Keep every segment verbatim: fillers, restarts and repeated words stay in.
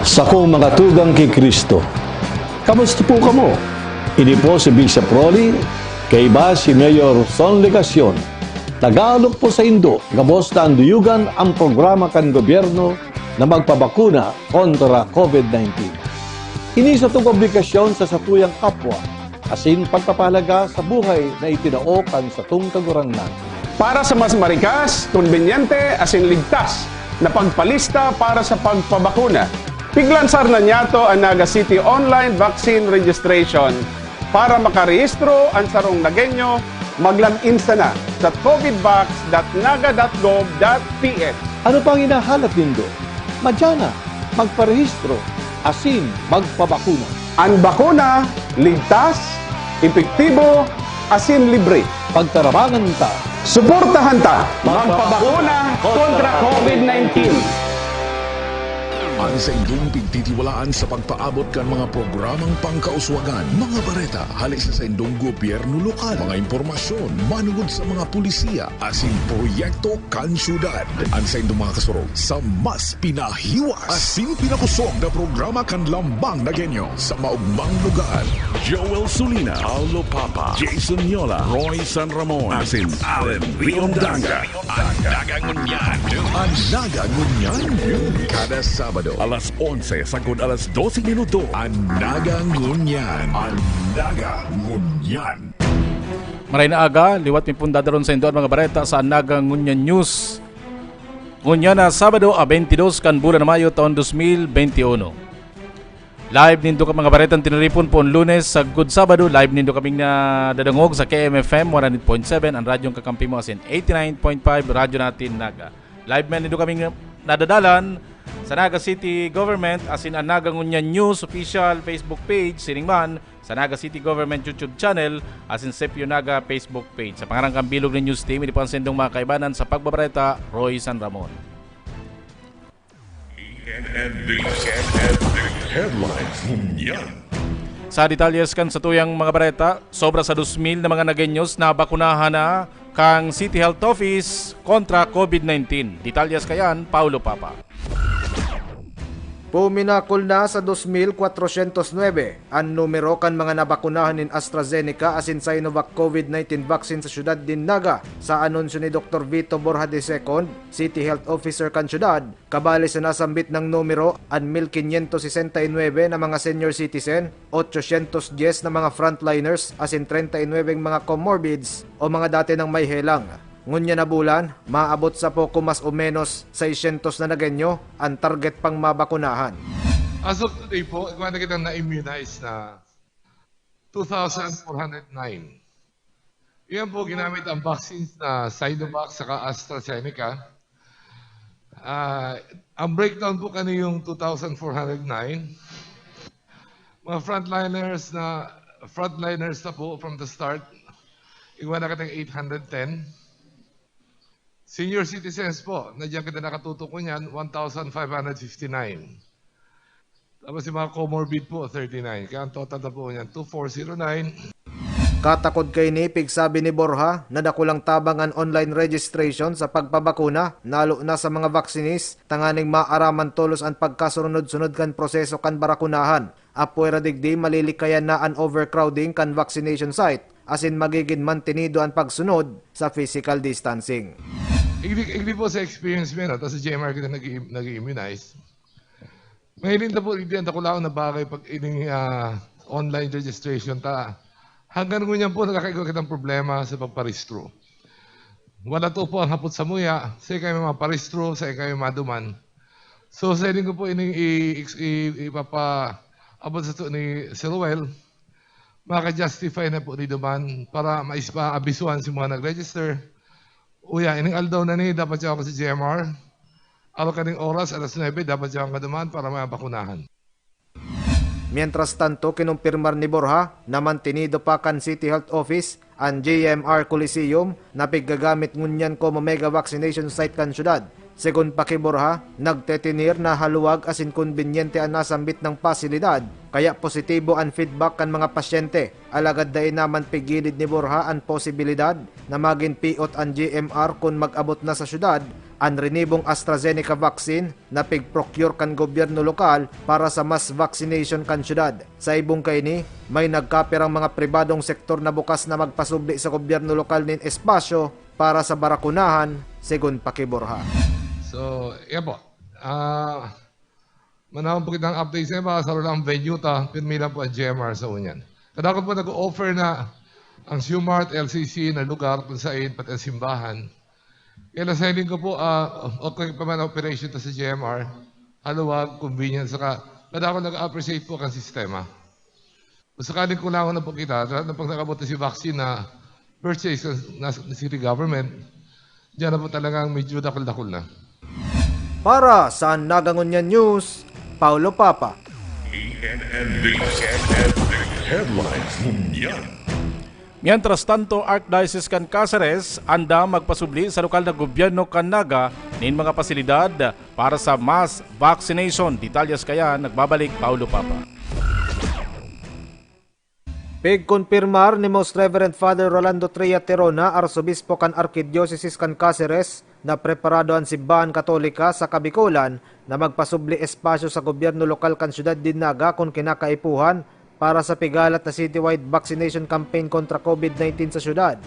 Sakong mga tugang ki Cristo. Kamusta po kamo? Ini po si Bishop Rolly, kaiba si Mayor Son Legacion. Nag-aalok po saindo, gabos ta anduyugan an programa kan gobyerno na magpabakuna kontra COVID nineteen. Ini satong obligasyon sa satuyang kapwa, asin pagpapahalaga sa buhay na itinao kan satong Kagurangnan. Para sa mas marikas, kombinyente, asin ligtas na pagpalista para sa pagpabakuna, piglansar na niyato an Naga City Online Vaccine Registration. Para makarehistro an sarong Nagueño, mag-log in sana sa covidvax dot naga dot gov dot P H. Ano pang hinahalat nindo? Madya na, magparehistro, asin magpabakuna. An bakuna, ligtas, epektibo, asin libre. Pagtarabangan ta. Suportahan ta. Magpabakuna kontra COVID nineteen. An saindong pigtitiwalaan sa pagpaabot kan mga programang pangkauswagan, mga bareta hale sa saindong gobyerno lokal, mga impormasyon manungod sa mga pulisiya, asin proyekto kan syudad. An saindong mga kasurog sa mas pinahiwas asin pinakosog na programa kan Lambang Nagueño sa maogmang lugar. Joel Sulina, Paulo Papa, Jason Yola, Roy San Ramon, asin Allen Riondanga. An Naga Ngunyan. An Naga Ngunyan. Kada Sabado, alas onse sagkod alas dose minuto. An Naga Ngunyan. An Naga Ngunyan. Maray na aga, liwat mi pong dadaron saindo an mga bareta sa An Naga Ngunyan News. Ngunyan na Sabado, a twenty-two kan bulan na Mayo, taon dos mil benti uno. Live nindo ka mga baretang tiniripon poon Lunes sagkod Sabado, live nindo kaming nadadangog sa K M F M one hundred point seven, an radyong kakampi mo, asin eighty-nine point five Radyo Natin Naga. Live man nindo kaming nadadalan sa Naga City Government, asin an Naga Ngunyan News official Facebook page, sining man sa Naga City Government YouTube channel, asin Sepyo Naga Facebook page. Sa pangaran kan bilog na news team, ini po an saindong mga kaibanan sa pagbabareta, Roy San Ramon. E N N D, E N N D Headlines, ngunyan. Sa detalyes kan satuyang mga bareta, sobra sa dos mil na mga Nagueños nabakunahan na kan City Health Office kontra COVID nineteen. Detalyes kayan, Paulo Papa. Puminakol na sa dos mil kwatrosyentos nuebe an numero kan mga nabakunahan nin AstraZeneca asin Sinovac COVID nineteen vaccine sa siyudad nin Naga, sa anunsyo ni Doktor Vito Borja the second, City Health Officer kan siyudad. Kabali sa nasambit nang numero, an mil quinientos sesenta y nuebe na mga senior citizen, ochocientos dyes na mga frontliners, asin treinta y nuebe mga comorbids o mga dati nang may helang. Ngunyan na bulan, maabot sa poko mas o menos seiscientos na Nagueño an target pang mabakunahan. As of today po, igwa na kitang na-immunize na two thousand four hundred nine. Iyan po, ginamit ang vaccines na Sinovac saka AstraZeneca. Ah, ang breakdown po kaniyong two thousand four hundred nine, mga frontliners na, frontliners na po from the start, igwa na kitang eight hundred ten. Senior citizens po, na diyan kita nakatutok niyan, one thousand five hundred fifty-nine. Tapos yung mga comorbid po, thirty-nine. Kaya ang total na po niyan, two four zero nine. Katakod kaini, pigsabi ni Borja na dakulang tabang an online registration sa pagpabakuna, lalo na sa mga vaccinees, tanganing maaraman tolos an pagkasunod-sunod kan proseso kan barakunahan. Apwera digdi, malilikayan na an overcrowding kan vaccination site, asin magigin mantenido an pagsunod sa physical distancing. Igdi, igdi po sa experience mi, no? Tapos sa G M R kita nag-i-, nag-i-immunize. Mahiling ta po, igdi an dakulaon na bagay pag ining, ah, online registration ta. Hanggang ngunyan po, nakakaigwa kitang problema sa pagparehistro. Wala to po ang hapot sa muya, sa kami maparehistro, sa kami maduman. So, sa ining ko po ining i-, i-, i-, ipapaabot sa to ni Sir Ruel, maka-justify na po ni duman para maispa-, abisuhan si mga nag-register. Uya, ining aldaw na ni, dapat siya ako sa G M R. Araw kaning oras, alas nuebe, dapat siya ako kaduman para mabakunahan. Mientras tanto, kinumpirmar ni Borja na mantenido pa kan City Health Office an G M R Coliseum na piggagamit ngunyan komo mega vaccination site kan syudad. Segun pa ki Borja, nagtetener na haluwag asin kombinyente an nasambit nang pasilidad, kaya positibo an feedback kan mga pasyente, alagad dai naman pigilid ni Borja an posibilidad na magin piot an G M R kun mag-abot na sa syudad an rinibong AstraZeneca vaccine na pig-procure kan gobyerno lokal para sa mass vaccination kan syudad. Sa ibong kaini, may nagkapirang mga pribadong sektor na bukas na magpasubli sa gobyerno lokal nin espasyo para sa barakunahan, segun pa ki Borja. So, yan po. Ah, manahon po kitang update sa iba, sa lang venue ta, pirmi lang po ang G M R sa unyan. Kadakot po nag-offer na ang Sumart L C C na lugar kung saan pati ang simbahan. Kaya nasa hiling ko po, ah, okay pa man operation ta sa G M R, haluwag, convenience, saka kada ako nag-appreciate po ang sistema. Kung sakaling kulangon na po kita, lahat na pag nakabot na si vaccine na purchase na, na city government, diyan na po talagang medyo dakul-dakul na. Para sa Nagangunyan News, Paulo Papa. E N N News. Headlines ngunyan. Mientras tanto, Archdiocese kan Caceres andam magpasubli sa lokal na gobyerno kan Naga nin mga pasilidad para sa mass vaccination. Detalyes kaya nagbabalik Paulo Papa. Pigkonpirmar ni Most Reverend Father Rolando Tria Tirona, Arsobispo kan Arkidiosesis kan Caceres, na preparado an Simbahan Katolika sa Kabikolan na magpasubli espasyo sa gobyerno lokal kan syudad nin Naga kun kinakaipuhan para sa pigalat na citywide vaccination campaign kontra COVID nineteen sa syudad.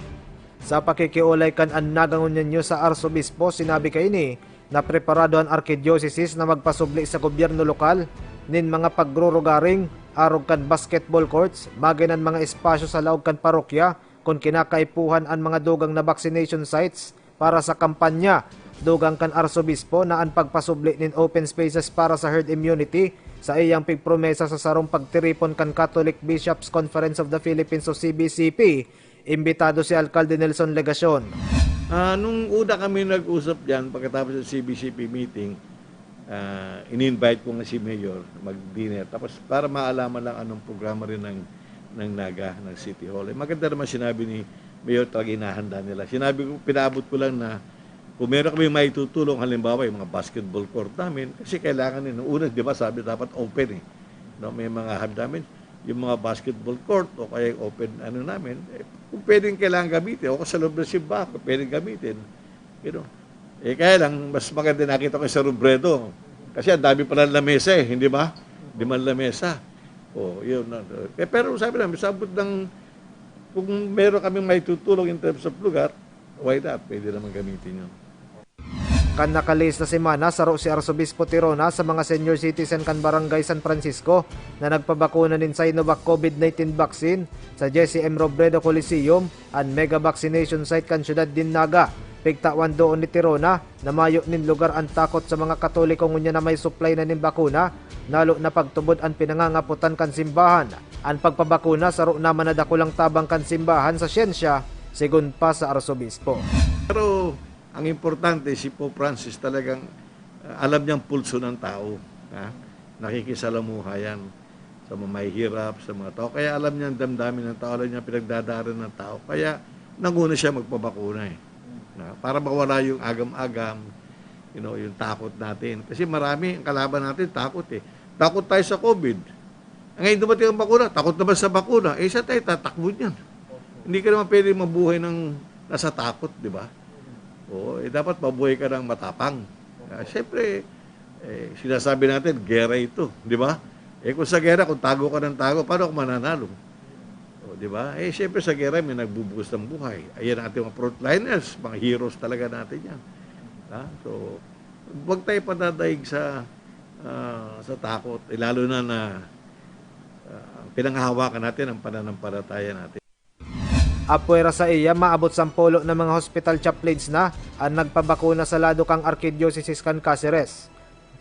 Sa pakikiolay kan An Nagangunyan News sa Arsobispo, sinabi kaini na preparado an arkidiosesis na magpasubli sa gobyerno lokal nin mga pagrurugaring arog kan basketball courts, magin an mga espasyo sa laog kan parokya kun kinakaipuhan an mga dugang na vaccination sites para sa kampanya. Dugang kan Arsobispo na an pagpasubli nin open spaces para sa herd immunity saiyang pigpromesa sa sarong pagtiripon kan Catholic Bishops' Conference of the Philippines o C B C P. Imbitado si Alkalde Nelson Legacion. Ah, nung una kami nag-usap diyan pagkatapos ng C B C P meeting, ah, in-invite ko nga si Mayor mag-dinner. Tapos para maalaman lang anong programa rin ng, ng Naga, ng City Hall. Eh, maganda naman sinabi ni Mayor talaga inahanda nila. Sinabi ko, pinaabot ko lang na kung meron kami maitutulong, halimbawa yung mga basketball court namin, kasi kailangan yun. Nung una, di ba, sabi dapat open eh. No, may mga hub namin, yung mga basketball court o kaya yung open ano namin, eh, kung pwedeng kailangan gamitin, o sa loob ng simbahan, kung pwedeng gamitin. You know? Eh, kaya lang, mas maganda nakita ko sa Robredo. Kasi ang dami pala lamesa eh, hindi ba? Di man lamesa. O, yun. Eh, pero sabi namin, sabot ng, kung meron kaming maitutulong in terms of lugar, why not? Pwede naman gamitin yun. Kan nakalihis na semana, saro si Arsobispo Tirona sa mga senior citizen kan Barangay San Francisco na nagpabakuna nin Sinovac COVID nineteen vaccine sa Jesse M Robredo Coliseum, an mega vaccination site kan syudad nin Naga. Pigtawan doon ni Tirona na mayo nin lugar an takot sa mga Katoliko ngunyan na may supply na nin bakuna, nalo na pagtubod an pinangangapotan kan simbahan. An pagpabakuna saro naman na dakulang tabang kan simbahan sa siyensya, segun pa sa Arsobispo. Pero ang importante, si Pope Francis talagang, ah, alam niyang pulso ng tao. Ha? Nakikisalamuha yan sa mga mahihirap, sa mga tao. Kaya alam niya ang damdamin ng tao, alam niya ang pinagdadaanan ng tao. Kaya nanguna siya magpabakuna eh. Na, para mawala yung agam-agam, you know, yung takot natin. Kasi marami, ang kalaban natin, takot eh. Takot tayo sa COVID. Ngayon dumating ang bakuna, takot naman sa bakuna. Eh, saan tayo tatakbo niyan? Hindi ka naman pwede mabuhay ng nasa takot, di ba? Oo, eh, dapat mabuhay ka ng matapang. Ah, Siyempre, eh, sinasabi natin, gera ito, di ba? Eh kung sa gera, kung tago ka ng tago, paano ka mananalo? O, di ba? Eh siyempre sa gera, may nagbubuhos ng buhay. Ayan ang ating mga frontliners, mga heroes talaga natin yan. Ha? So, huwag tayo padadaig sa, ah, sa takot. Eh, lalo na na ah, ang pinanghahawakan natin ang pananampalataya natin. Apwera saiya, maabot sampulo na mga hospital chaplains na an nagpabakuna sa lado kan Arkidiosesis kan Caceres.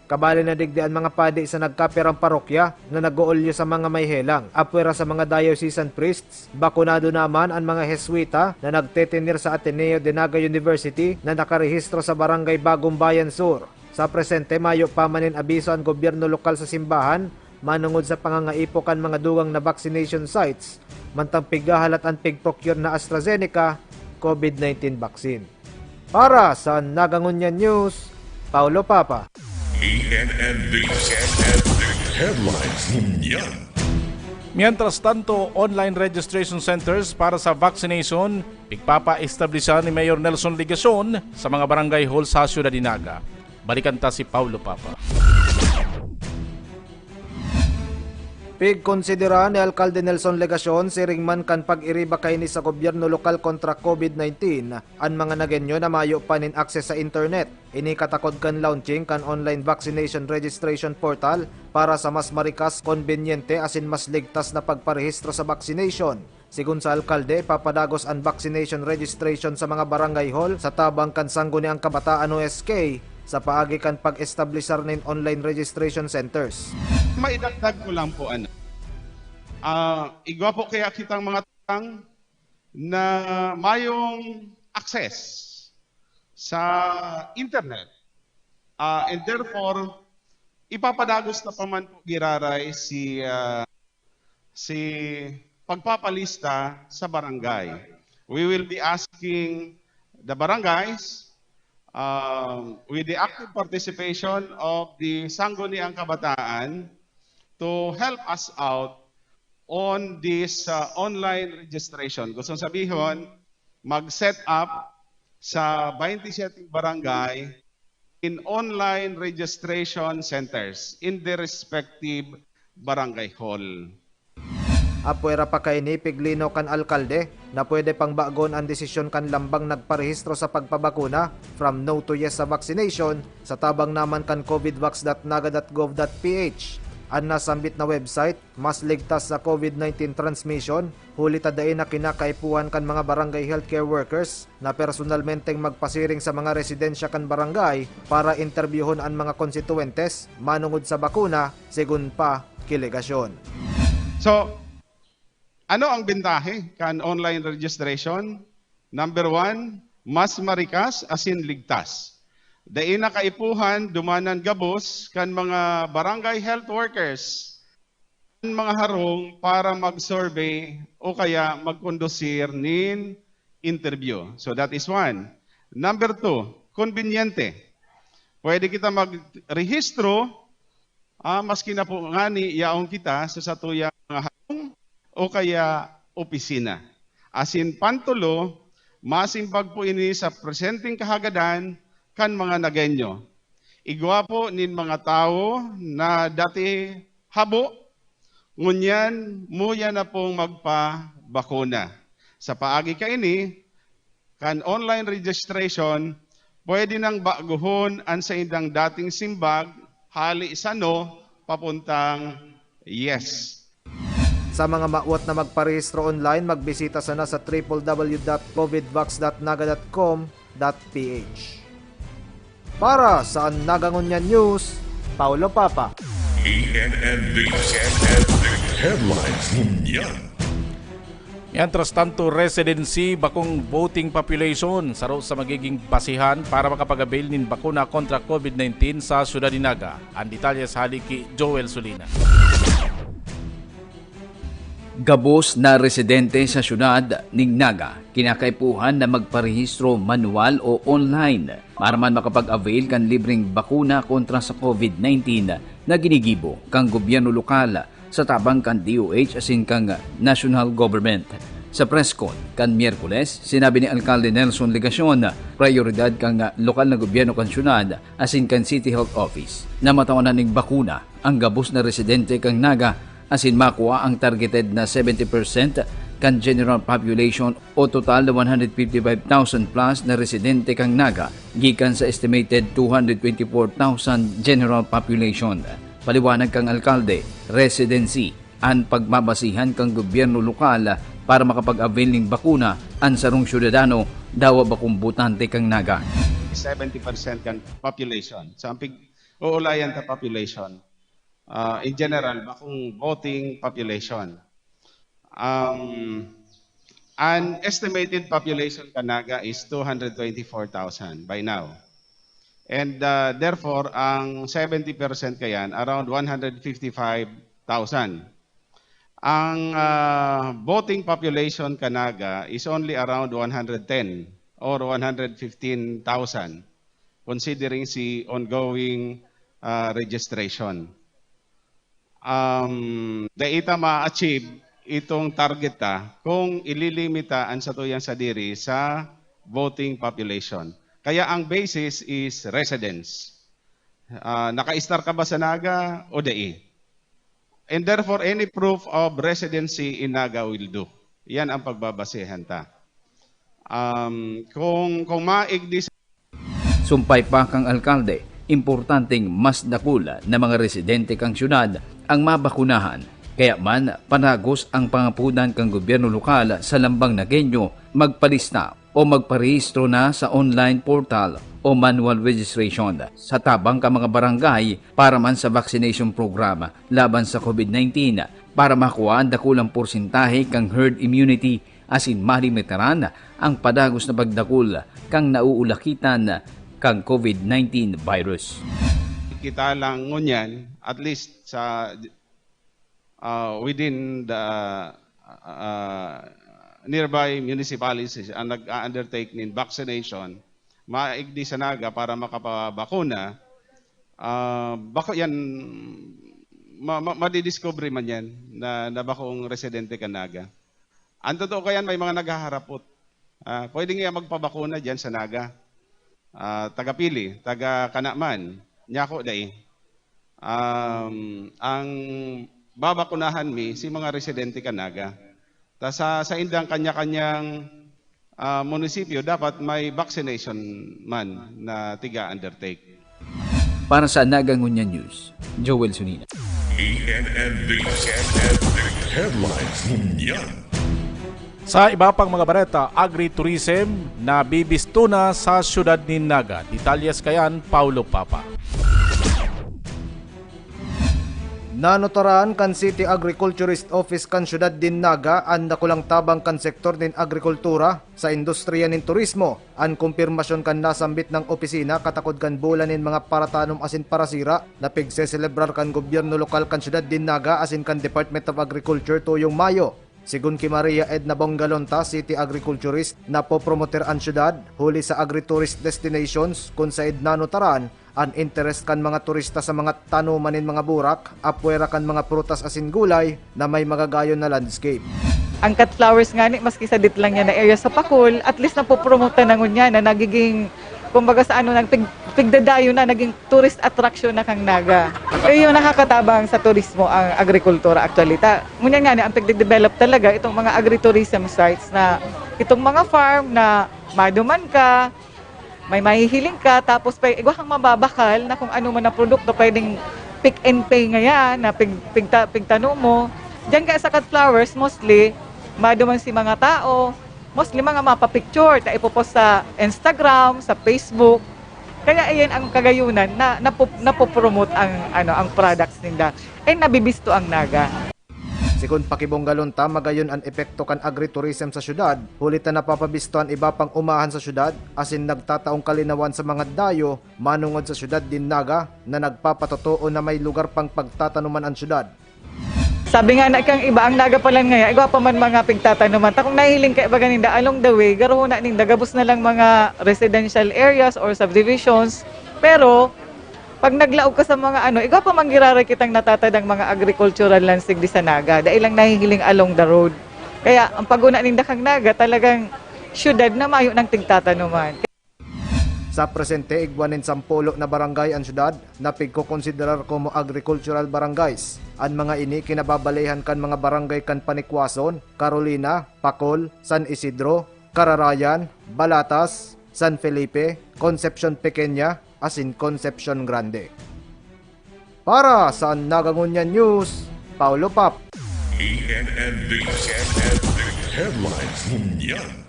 Kabali na digdi an mga padi sa nagkapirang parokya na nag-oolyo sa mga may helang. Apwera sa mga diocesan priests, bakunado naman an mga Heswita na nagtetener sa Ateneo de Naga University na nakarehistro sa Barangay Bagong Bayan Sur. Sa presente, mayo pa man nin abiso an gobyerno lokal sa simbahan manongod sa pangangaipo kan mga dugang na vaccination sites, mantang pighahalat an pig-procure na AstraZeneca COVID nineteen vaccine. Para sa Nagangunyan News, Paulo Papa. E N N News. Headlines ngunyan. Mientras tanto, online registration centers para sa vaccination, pigpapa-establisa ni Mayor Nelson Legacion sa mga barangay hall sa siyudad ni Naga. Balikan ta si Paulo Papa. Pigkonsidera ni Alkalde Nelson Legacion siring man kan pag-iriba kaini sa gobyerno lokal kontra COVID nineteen an mga Nagueño na mayo pa nin access sa internet. Ini katakod kan launching kan online vaccination registration portal para sa mas marikas, konbinyente asin mas ligtas na pagparehistro sa vaccination. Sigon sa alkalde, papadagos an vaccination registration sa mga barangay hall sa tabang kan Sangguniang Kabataan o S K sa paagi kan pag-establisar nin online registration centers. Maidagdag ko lang po, ano, ah, igwa po kaya kitang mga tang na mayong access sa internet. Ah, and therefore, ipapadagos na pa man po giraray si, ah, si pagpapalista sa barangay. We will be asking the barangays, um, with the active participation of the Sangguniang Kabataan, to help us out on this, uh, online registration. Gustong sabihon, mag-set up sa twenty-seven barangay in online registration centers in the respective barangay hall. Apwera pa kaini, piglinaw kan alkalde na pwede pang bagon an desisyon kan lambang nagparehistro sa pagpabakuna from no to yes sa vaccination sa tabang naman kan covidvax.naga.gov.ph. An nasambit na website mas ligtas sa COVID nineteen transmission, huli ta dai na kinakaipuhan kan mga barangay healthcare workers na personalmenteng magpasiring sa mga residensya kan barangay para interbyuhon an mga konstituwentes manongod sa bakuna, sigon pa ki Legacion. So, ano ang bentahe kan online registration? Number one, mas marikas asin ligtas. Dai na kaipuhan dumanan gabos kan mga barangay health workers an mga harong para mag-survey o kaya magkondusir nin interview. So that is one. Number two, konbinyente. Pwede kita magrehistro, ah, maski na po ngani yaon kita sa satuyang mga harong o kaya opisina. Asin pantulo, masimbag po ini sa presenteng kahagadan kan mga Nagueño. Igwa po nin mga tawo na dati habo, ngunyan muya na pong magpabakuna. Sa paagi kaini, kan online registration, pwede nang baguhon an saindang dating simbag hali sa no papuntang yes. Sa mga mawot na magparehistro online, magbisita sana sa www.covidvax.naga.com.ph. Para sa An Naga Ngunyan News, Paulo Papa. E N N News. Headlines ngunyan. Mientras tanto, residency, bakong voting population, saro sa magiging basihan para makapag-avail nin bakuna kontra COVID nineteen sa syudad ni Naga. Ang detalye sa hali ki Joel Sulina. Gabos na residente sa syudad ning Naga kinakaipuhan na magparehistro manual o online para man makapag-avail kan libreng bakuna kontra sa COVID nineteen na ginigibo kan gobyerno lokal sa tabang kan D O H asin kan national government. Sa press con kan Miyerkules, sinabi ni Alkalde Nelson Legacion, prayoridad kan lokal na gobyerno kan syudad asin kan City Health Office na matawan na ning bakuna ang gabos na residente kan Naga asin makua ang targeted na seventy percent kan general population o total na one hundred fifty-five thousand plus na residente kan Naga gikan sa estimated two hundred twenty-four thousand general population. Paliwanag kan alkalde, residency an pagbabasihan kan gobyerno lokal para makapag-avail nin bakuna an sarong syudadano, dawa bakong botante kan Naga. Seventy percent kan population. So, ang pig-uulayan ta population, ah, in general, bakong voting population. Um, an estimated population kan Naga is two hundred twenty-four thousand by now. And, ah, therefore, ang seventy percent kayan, around one hundred fifty-five thousand. Ang, ah, voting population kan Naga is only around one hundred ten or one hundred fifteen thousand, considering si ongoing, ah, registration. Um, dai ta ma-achieve itong target ta kung ililimita an satuyang sadiri sa voting population. Kaya ang basis is residence. Ah, naka-stay ka ba sa Naga o dai? And therefore, any proof of residency in Naga will do. Yan ang pagbabasehan ta. Um, kung, kung maigdi sa Sumpay pa kan alkalde, importanteng mas dakul na mga residente kan syudad ang mabakunahan. Kaya man, padagos ang pangapodan kan gobyerno lokal sa lambang Nagueño magpalista o magparehistro na sa online portal o manual registration sa tabang kan mga barangay para man sa vaccination program laban sa COVID nineteen para makuha an dakulang porsentahe kan herd immunity asin malimitaran ang padagos na pagdakul kan nauulakitan kan COVID nineteen virus. Kita lang ngunyan, at least sa, ah, within the, ah, nearby municipalities ang nag-a-undertake nin vaccination, maigdi sa Naga para makapabakuna, ah, bako yan, ma-, ma-, madidiscover man yan na, na bakong residente kan Naga. Ang totoo kayan, may mga naghaharapot. Ah, pwede nga magpabakuna diyan sa Naga. Ah, taga Pili, taga Kanaman, Nyako dai. Um, ang babakunahan mi si mga residente kan Naga. Ta sa, sa indang kanya-kanyang, ah, munisipyo, dapat may vaccination man na tiga-undertake. Para sa Naga Ngunyan News, Joel Sunina. E N N D Headlines Ngunyan. Sa iba pang mga bareta, agritourism nabibisto na sa siyudad nin Naga. Detalyes kayan, Paulo Papa. Nanutaran kan City Agriculturist Office kan siyudad nin Naga an dakulang tabang kan sektor nin agrikultura sa industriya nin turismo. An kumpirmasyon kan nasambit na opisina katakod kan bulan nin mga paratanom asin parasira na pigseselebrar kan gobyerno lokal kan siyudad nin Naga asin kan Department of Agriculture tuyong Mayo. Segun ki Maria Edna Bongalonta, city agriculturist, napopromoter an syudad huli sa agri-tourist destinations kun saen nanutaran an interes kan mga turista sa mga tanoman nin mga burak, apwera kan mga prutas asin gulay na may magagayon na landscape. Ang cut flowers ngani, maski sadit lang yan na area sa Pacol, at least napopromote na ngunyan na nagiging, kumbaga sa ano, nagpig-, pigdadayo na, naging tourist attraction na kang Naga. Iyo, nakakatabang sa turismo ang agrikultura actually. Ta, ngunyan ngani, ang pigde-develop talaga itong mga agritourism sites na itong mga farm na maduman ka, may mahihiling ka, tapos pa, igwa kang mababakal na kung ano man na produkto, pwedeng pick and pay ngayan, na pig-, pigta-, pigtanom mo. Diyan kaya sa cut flowers, mostly, maduman si mga tao, mostly mga mapapicture, ta ipopost sa Instagram, sa Facebook. Kaya iyan ang kagayunan na napo-, napopromote ang, ano, ang products ninda. And nabibisto ang Naga. Segun pa ki Bongalonta, magayon an epekto kan agritourism sa syudad, huli ta napapabisto an iba pang umahan sa syudad, asin nagtataong kalinawan sa mga dayo manongod sa syudad nin Naga na nagpapatotoo na may lugar pang pagtatanuman an syudad. Sabi nga na kang iba, ang Naga palan ngaya, igwa pa man mga pigtatanuman. Ta kung nahiling ka iba ganinda along the way, garo na ninda, gabos na lang mga residential areas or subdivisions. Pero, pag naglaog ka sa mga ano, igwa pa man giraray kitang natatadang mga agricultural lands digdi sa Naga, dai lang nahihiling along the road. Kaya ang paguna ninda kang Naga, talagang syudad na mayo nang tigtatanuman. Sa presente, igwa nin sampulo na barangay an syudad na pigkokonsiderar komo agricultural barangays. An mga ini kinababalehan kan mga barangay kan Panikwason, Carolina, Pacol, San Isidro, Cararayan, Balatas, San Felipe, Concepcion Pequeña, asin Concepcion Grande. Para sa Naga Ngunyan News, Paulo Pap. E N N D Headlines Ngunyan.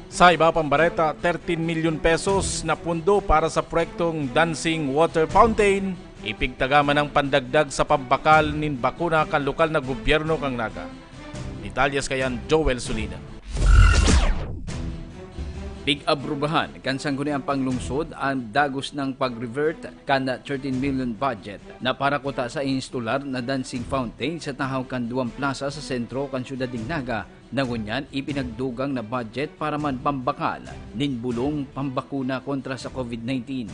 Sa iba pang bareta, thirteen milyon pesos na pundo para sa proyektong Dancing Water Fountain, ipigtagaman ng pandagdag sa pambakal nin bakuna kan lokal na gobyerno kan Naga. Detalyes kayan, Joel Solina. Pig-abrobahan kan Sangguniang Panglungsod an dagos nang pag-revert kan thirteen million budget na para kuta sa instolar na dancing fountain sa tahaw kan duwang plaza sa sentro kan syudad nin Naga, na ngunyan ipinagdugang na budget para man pambakal nin bulong pambakuna kontra sa COVID nineteen.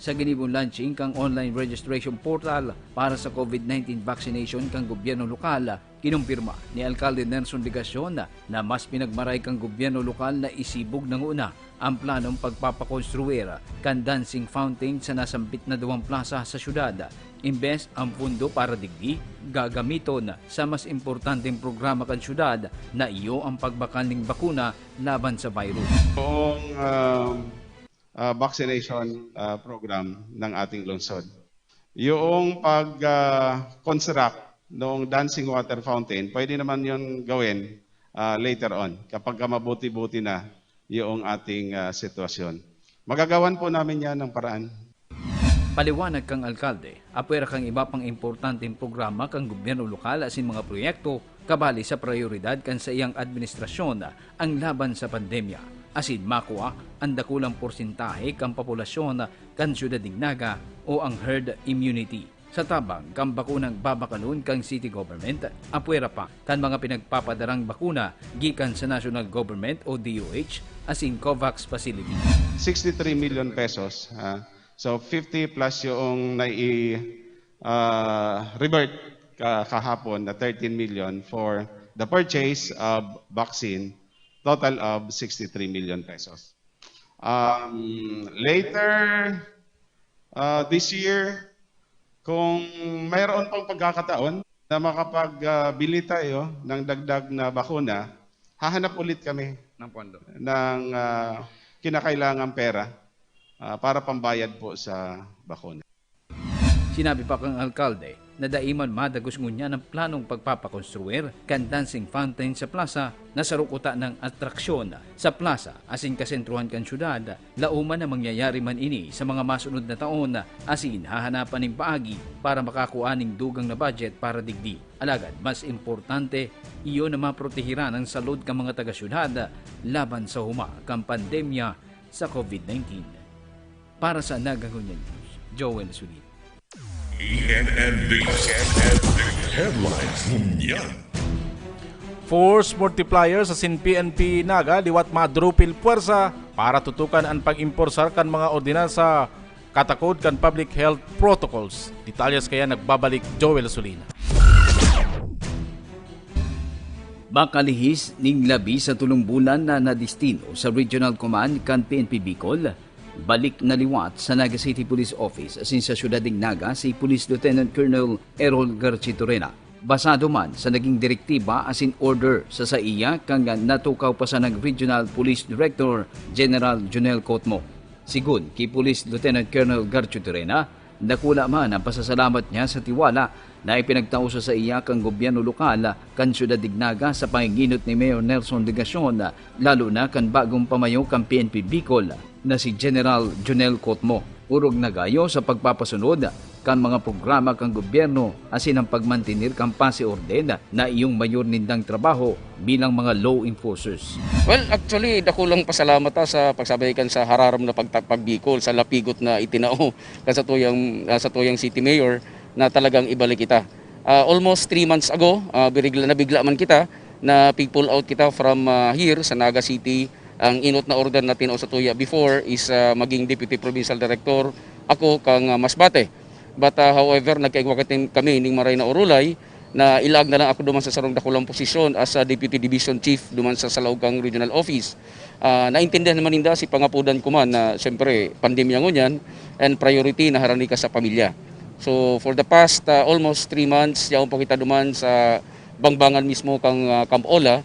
Sa ginibong launching kan online registration portal para sa COVID nineteen vaccination kan gobyerno lokal, kinumpirma ni Alkalde Nelson Legacion na mas pinagmaray kan gobyerno lokal na isibog na nguna ang planong pagpapakonstruir kan dancing fountain sa nasambit na duwang plasa sa syudad. Imbes ang pondo para digdi, gagamiton sa mas importanteng programa kan syudad na iyo ang pagbakal ning bakuna laban sa virus. Kung ah, ah, vaccination ah, program ng ating lungsod. Yung pag-construct ng dancing water fountain, pwede naman yun gawin ah, later on kapag ka mabuti-buti na yung ating ah, sitwasyon. Magagawan po namin yan ng paraan. Paliwanag kan alkalde, apwera kan iba pang importanteng programa kan gobyerno lokal asin mga proyekto kabali sa prayoridad kan saiyang administrasyon ang laban sa pandemya, asin makua ang dakulang porsentahe kan populasyon kan syudad nin Naga o ang herd immunity. Sa tabang kan bakunang babakalon kan city government, apwera pa kan mga pinagpapadarang bakuna gikan sa national government o D O H asin COVAX facility. sixty-three million pesos. Ah. So fifty plus yung nai-revert kahapon na thirteen million for the purchase of vaccine, total of sixty-three million pesos. Um, later uh, this year, kung mayroon pang pagkakataon na makapagbili tayo ng dagdag na bakuna, hahanap ulit kami ng pondo. ng uh, kinakailangang pera uh, para pambayad po sa bakuna. Sinabi pa kan alkalde na dai man madagos ngunyan ang planong pagpapakonstruir kan dancing fountain sa plasa na saro kuta ng atraksyon sa plasa asin kasentruhan kan syudad, laoman na mangyayari man ini sa mga masunod na taon asin hahanapan nin paagi para makakua nin dugang na budget para digdi. Alagad mas importante, iyo na maprotehiran ang salud kan mga taga-syudad laban sa huma kan pandemya sa COVID nineteen. Para sa Naga Ngunyan News, Joel Sulit. E N N B Headlines Ngunyan. Force multiplier sa sin P N P Naga liwat madrupil puwersa para tutukan an pag-imporsar kan mga ordinansa katakod kan public health protocols. Detalyes kaya nagbabalik Joel Solina. Makalihis ning labi sa tolong bulan na nadestino sa Regional Command kan P N P Bicol, balik na liwat sa Naga City Police Office asin sa siyudad nin Naga si Police Lieutenant Colonel Errol Garchitorena. Basado man sa naging direktiba asin order sa saiya kan natukaw pa sanang Regional Police Director General Jonel Cotmo. Sigun ki Police Lieutenant Colonel Garchitorena, dakula man ang pasasalamat niya sa tiwala na ipinagtao sa saiya kan gobyerno lokal kan siyudad nin Naga sa panginginot ni Mayor Nelson Legacion, lalo na kan bagong pamayo kan P N P Bicol na si General Jonel Cotmo. Orog na gayo sa pagpapasunod kan mga programa kan gobyerno asin ang pagmantener kan pasi orden na iyong mayor nindang trabaho bilang mga law enforcers. Well, actually, dakulang pasalamat ta sa pagsabay kan sa hararom na pagtakpag Bicol sa lapigot na itinao kan sa tuyang ah, sa tuyang city mayor na talagang ibalik kita. Ah, almost three months ago, ah, birigla nabigla man kita na pig-pull out kita from ah, here sa Naga City. Ang inot na order na tinao sa tuya before is ah, maging deputy provincial director ako kang ah, Masbate. But ah, however, nagkaigwa kami ning maray na orulay na ilaag na lang ako duman sa sarong dakulang posisyon as a Deputy Division Chief duman sa Salaog kang Regional Office. Ah, naintindihan naman ninda si pangapudan ko man na siyempre pandemya ngunyan and priority na harani ka sa pamilya. So for the past ah, almost three months, yaon pa kita duman sa Bangbangan mismo kang ah, Camp Ola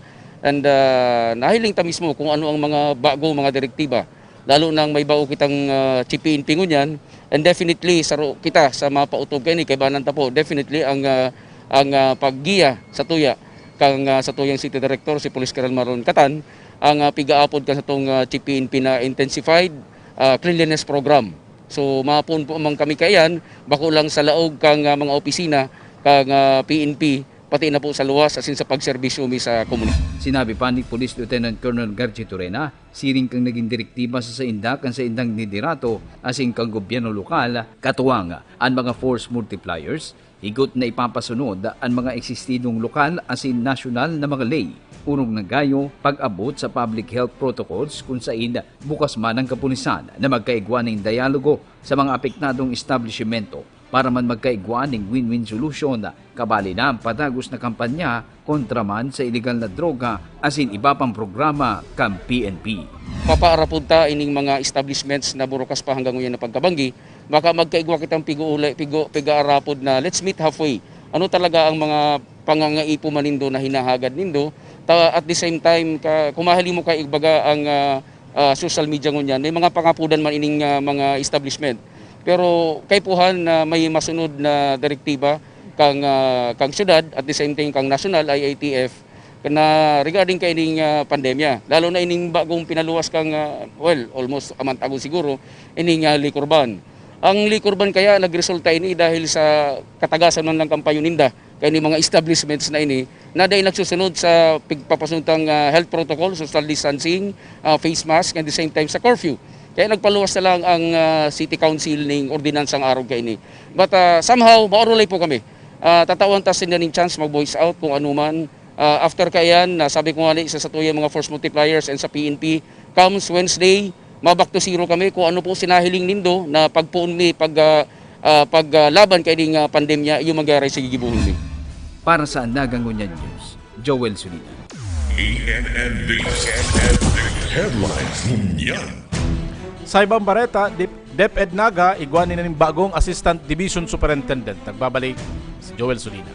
and ah, nahiling ta mismo kung ano ang mga bago, mga direktiba. Lalo nang may bao kitang ah, Chief P N P ngunyan, and definitely saro kita sa mapautob kaini, kaibanan ta po, definitely ang ah, ang ah, paggiya sa tuya kang ah, sa tuyang City Director si Police Colonel Marlon Catan ang ah, pigaapod kan satong ah, Chief P N P na intensified ah, cleanliness program. So mapon po man kami kaiyan, bako lang sa laog kang ah, mga opisina kang ah, P N P, pati na po sa luwas asin sa pagserbisyo mi sa komunidad. Sinabi pa ni Police Lieutenant Colonel Garchitorena, siring kang naging direktiba sa sainda kan saindang liderato asin kan gobyerno lokal, katuwang an mga force multipliers, Higot na ipapasunod an mga eksistidong lokal asin nasyonal na mga ley, orog na gayo pag-abot sa public health protocols kun sain bukas man ang kapulisan na magkaigwa nin dialogo sa mga apektadong establisimento para man magkaigwa nin win-win solution, kabali na ang padagos na kampanya kontra man sa ilegal na droga asin iba pang programa kan P N P. Papaarapod ta ining mga establishments na burukas pa hanggang ngunyan na pagkabanggi, baka magkaigwa kitang pig-uulay, pigo-, pig-aarapod na let's meet halfway. Ano talaga ang mga pangangaipo man nindo na hinahagad nindo? Ta-, at the same time, ka-, kung mahiling mo kay ibaga ang, ah, ah, social media ngunyan, may mga pangapudan man ining, ah, mga establishment. Pero kaipuhan na may masunod na direktiba kang, ah, kang syudad, at the same time kang national, I A T F, na regarding kaining, ah, pandemya. Lalo na ining bagong pinaluwas kang, ah, well, almost a month ago siguro, ining, ah, liquor ban. Ang liquor ban kaya nagresulta ini dahil sa katagasan man lang kan payo ninda kaining mga establishments na ini na dai nagsusunod sa pigpapasuntang, ah, health protocol, social distancing, ah, face mask, and the same time sa curfew. Kaya nagpaluwas na lang ang, ah, City Council ning ordinansang arog kaini. But, ah, somehow, maurulay po kami. Ah, tatawan ta sinda ning chance mag-voice out kung ano man. Ah, after kaiyan, nasabi ko nga ni sa satuyang mga force multipliers and sa P N P, comes Wednesday, ma-back to zero kami. Kung ano po sinahiling nindo na pagpoon mi, pag, ah, ah, pag, ah, laban kaining, ah, pandemya, iyo mangyari sa gigibohon mi. Para sa Naga Ngunyan News, Joel Solina. E N N D, E N N D Headlines Ngunyan. Sa ibang bareta, Dep-, DepEd Naga, igwa nin bagong Assistant Division Superintendent. Nagbabalik si Joel Solina.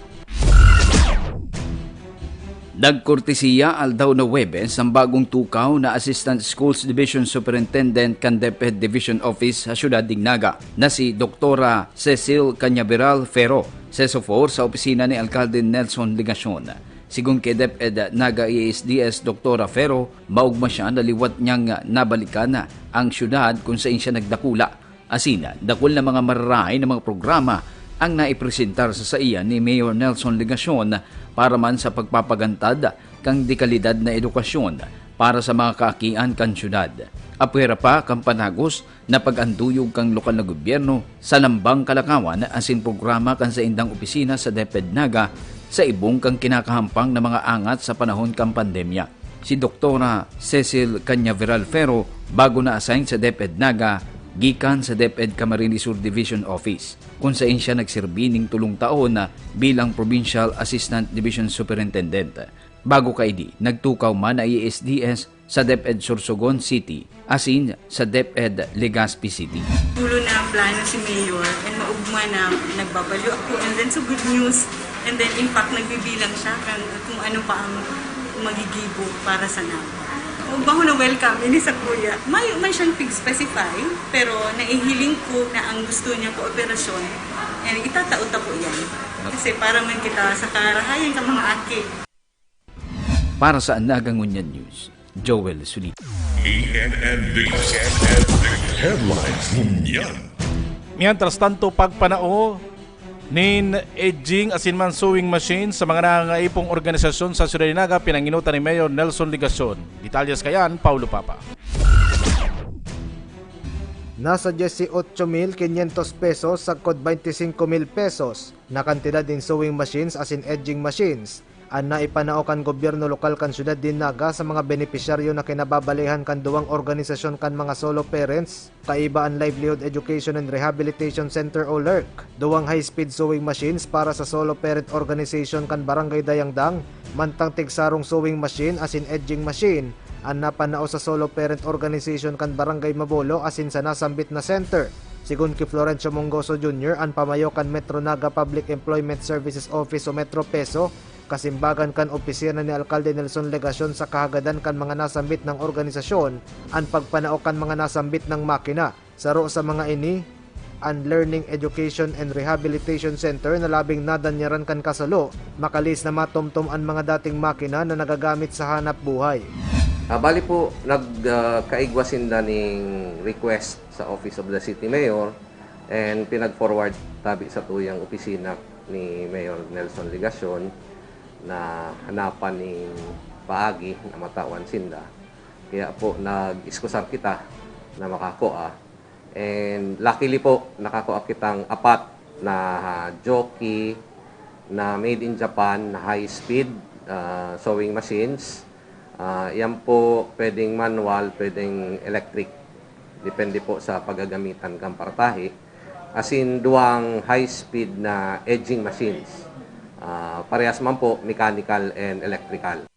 Nagkortesiya aldaw na Huwebes ang bagong tukaw na Assistant Schools Division Superintendent kan DepEd Division Office sa siyudad nin Naga, na si Doktora Cecil Cañaveral Ferro, sesofor sa opisina ni Alkalde Nelson Legacion. Sigon ki DepEd Naga E S D S Doktora Ferro, maogma siya na liwat niyang nabalikan ang siyudad kun sain siya nagdakula. Asin, dakul na mga mararahay na mga programa ang naipresentar sa saiya ni Mayor Nelson Legacion para man sa pagpapagantad kan dekalidad na edukasyon para sa mga kaakian kan siyudad. Apwera pa kan panagos na pag-anduyog kan lokal na gobyerno sa lambang kalakawan asin programa kan saindang opisina sa DepEd Naga sa ibong kan kinakahampang na mga angat sa panahon kan pandemya. Si Doktora Cecil Cañaveral Ferro, bago na-assign sa DepEd Naga, gikan sa DepEd Camarines Sur Division Office, kun sain siya nagserbi ning tolong taon na bilang Provincial Assistant Division Superintendent. Bago kaini, nagtukaw man na E S D S sa DepEd Sorsogon City, asin sa DepEd Legazpi City. Tulo na ang plano si Mayor, and maugma na nagbabalyo ako, and then so good news, and then in fact nagbibilang siya kan kung ano pa ang magigibo para sa Naga. Ugma ko na welcome ini sa kuya. May, may siyang pig-specify, pero naihiling ko na ang gusto niya kooperasyon, and itatao ta po yan. Kasi para man kita sa karahayan sa mga aki. Para sa Naga Ngunyan News, Joel Solita. E N N D, E N N D Headlines Ngunyan. Mientras tanto, pagpanao nin edging asin man sewing machine sa mga nangangaipong organisasyon sa Siyudad nin Naga, pinanginutan ni Mayor Nelson Legacion. Detalyes kayan, Paulo Papa. Nasa dieciocho mil quinientos pesos sagkod veinticinco mil pesos na kantidad nin sewing machines asin edging machines an naipanao kan gobyerno lokal kan siyudad nin Naga sa mga benepisyaryo na kinababalehan kan duwang organisasyon kan mga solo parents, kaiba an Livelihood Education and Rehabilitation Center o LERC, duwang high-speed sewing machines para sa solo parent organization kan Barangay Dayangdang, mantang tigsarong sewing machine asin edging machine an napanao sa solo parent organization kan Barangay Mabolo asin sa nasambit na center. Sigon ki Florencio Mongoso Junior, an pamayo kan Metro Naga Public Employment Services Office o Metro PESO, kasimbagan kan opisina ni Alkalde Nelson Legacion sa kahagadan kan mga nasambit nang organisasyon, an pagpanao kan mga nasambit nang makina. Saro sa mga ini, an Learning, Education and Rehabilitation Center na labing nadanyaran kan kasulo, makalihis na matumtum an mga dating makina na nagagamit sa hanap buhay. Ah, bali po, nag, ah, kaigwa sinda ning request sa Office of the City Mayor and pinag-forward tabi sa tuyang opisina ni Mayor Nelson Legacion na hanapan ning paagi na matawan sinda. Kaya po, nag-iskusar kita na makakua. And luckily po, nakakua kitang apat na jockey na made in Japan na high speed, ah, sewing machines. Ah, yan po pwedeng manual, pwedeng electric. Depende po sa paggagamitan kan paratahi. Asin duwang high speed na edging machines. Ah, parehas man po mechanical and electrical.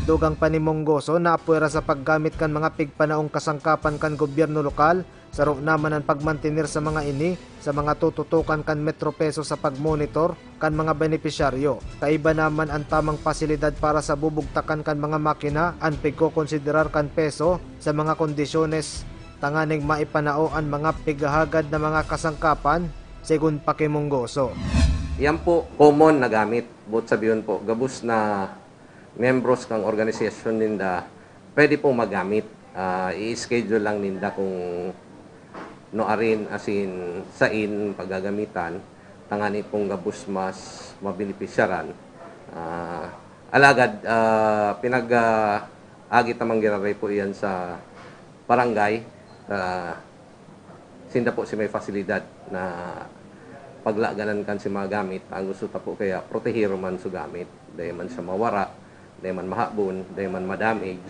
Dugang pa ni Munggoso na apwera sa paggamit kan mga pigpanaong kasangkapan kan gobyerno lokal, saro naman an pagmantener sa mga ini sa mga tututukan kan Metro Peso sa pagmonitor kan mga benepisyaryo. Kaiba naman an tamang pasilidad para sa bubugtakan kan mga makina, an pigkokonsiderar kan PESO sa mga kondisyones tanganing maipanao an mga pighahagad na mga kasangkapan, segun pa ki Munggoso. Yan po, common na gamit. Boot sabihon po, gabos na miyembros kan organisasyon ninda, pwede pong magamit. Ah, i-schedule lang ninda kung nuarin asin sain paggagamitan, tangani pong gabos mas mabenepisyaran. Ah, alagad, ah, pinag-, ah, agi ta man giraray po iyan sa barangay. Ah, sinda po si may fasilidad na paglaganan kan si mga gamit. Ang gusto ta po kaya, protehiron man su gamit. Dai man siya mawara, dai man mahabon, dai man madamage.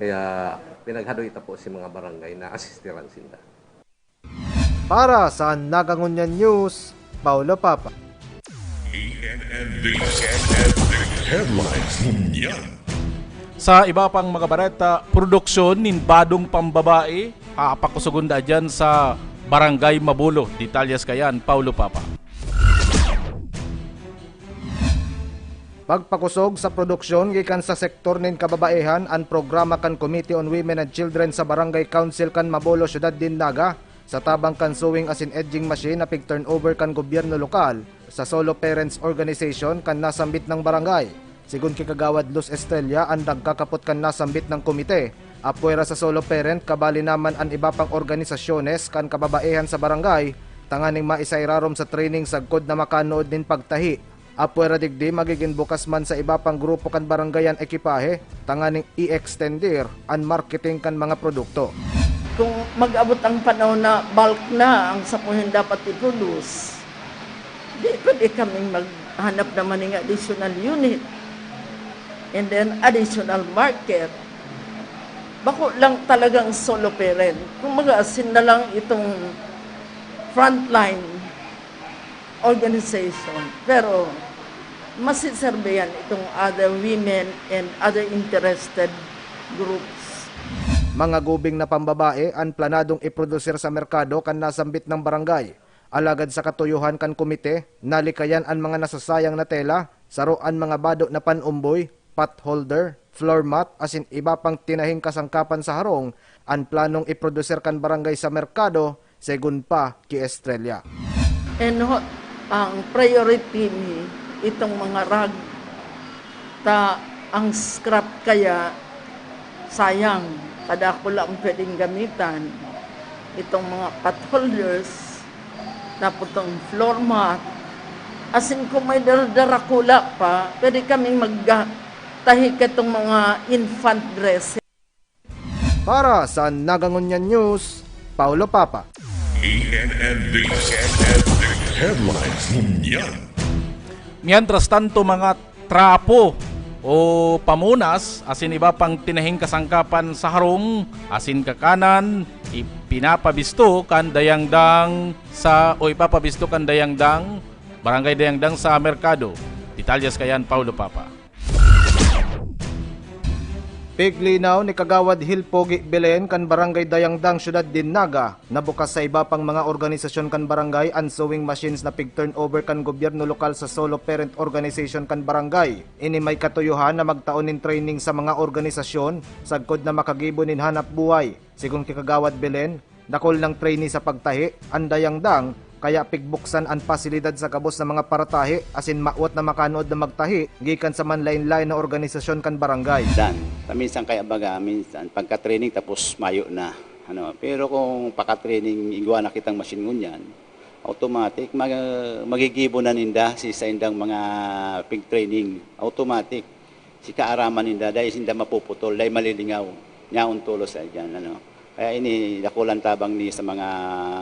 Kaya pinaghadoy ta po si mga barangay na asistiran sinda. Para sa Nagangunyan News, Paulo Papa. E N N D, E N N D Headlines ngunyan. Sa iba pang mga bareta, produksyon nin badong pambabae, papakusogon da dyan sa Barangay Mabulo. Detalyes kayan, Paulo Papa. Pagpakusog sa produksyon gikan sa sektor nin kababaehan an programa kan Committee on Women and Children sa Barangay Council kan Mabulo, Syudad nin Naga, sa tabang kan sewing asin edging machine na pig-turnover kan gobyerno lokal sa Solo Parents Organization kan nasambit nang barangay. Segun ki Kagawad Luz Estrella, an nagkakapot kan nasambit nang komite, apwera sa solo parent, kabali naman an iba pang organisasyones kan kababaehan sa barangay, tanganing maisairarom sa training sagkod na makanood nin pagtahi. Apwera digdi, magigin bukas man sa iba pang grupo kan barangay an ekipahe tanganing i-extender an marketing kan mga produkto. Kung mag-abot ang panahon na bulk na ang sapuhin dapat i-produce, di pwede kaming maghanap naman ng additional unit and then additional market. Bako lang talagang solo parent. Kung mag-asin na lang itong frontline organization. Pero masiserve yan itong other women and other interested groups. Mga gubing na pambabae an planadong iprodusir sa merkado kan nasambit nang barangay. Alagad sa katuyohan kan komite, nalikayan an mga nasasayang na tela, saro an mga bado na pan-umboy, pot holder, floor mat, asin iba pang tinahing kasangkapan sa harong, an planong iprodusir kan barangay sa merkado, segun pa ki Estrella. And ho, ang priority mi, itong mga rag, ta ang scrap kaya, sayang, kadakula ang pwedeng gamitan. Itong mga pot holders, tapos itong floor mat, asin kung may dara-, darakula pa, pwede kaming magtahi katong mga infant dressing. Para sa Nagangunyan News, Paulo Papa. E N N D, E N N D Headlines ngunyan. Mientras tanto, mga trapo o pamunas asin iba pang tinahing kasangkapan sa harong asin kakanan, ipinapabisto kan dayangdang sa o ipapabisto kan dayangdang, Barangay Dayangdang sa merkado. Detalyes kayan, Paulo Papa. Piglinaw ni Kagawad Hilpogi Belen kan Barangay Dayangdang, Syudad nin Naga, na bukas sa iba pang mga organisasyon kan barangay an sewing machines na pig-turnover kan gobyerno lokal sa solo parent organization kan barangay. Ini may katuyohan na magtao nin training sa mga organisasyon sagkod na makagibo nin hanap buhay. Segun ki Kagawad Belen, dakul nang trainee sa pagtahi an dayangdang, kaya pigbuksan an pasilidad sa gabos na mga paratahi asin mawot na makanood na magtahi gikan sa manlaen-laen na organisasyon kan barangay. Dan, paminsan kaya baga, minsan pagka-training tapos mayo na. Ano, pero kung paka-training, igwa na kitang machine ngunyan, automatic, mag, magigibo na ninda si saindang mga pig-training. Automatic, si kaaraman ninda, dahil sinda mapuputol, dahil malilingaw. Nyaon tulos ay dyan, ano. Kaya ini dakulang tabang ni sa mga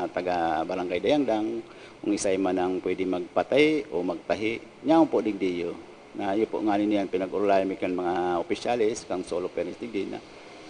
taga Barangay Dayangdang, kung isay man ang pwede magpatay o magtahi, nyaon po digdiyo. Na iyo po nga niyan, pinag-urulayan mi kan mga opisyales, kan Solo Furnace digdi na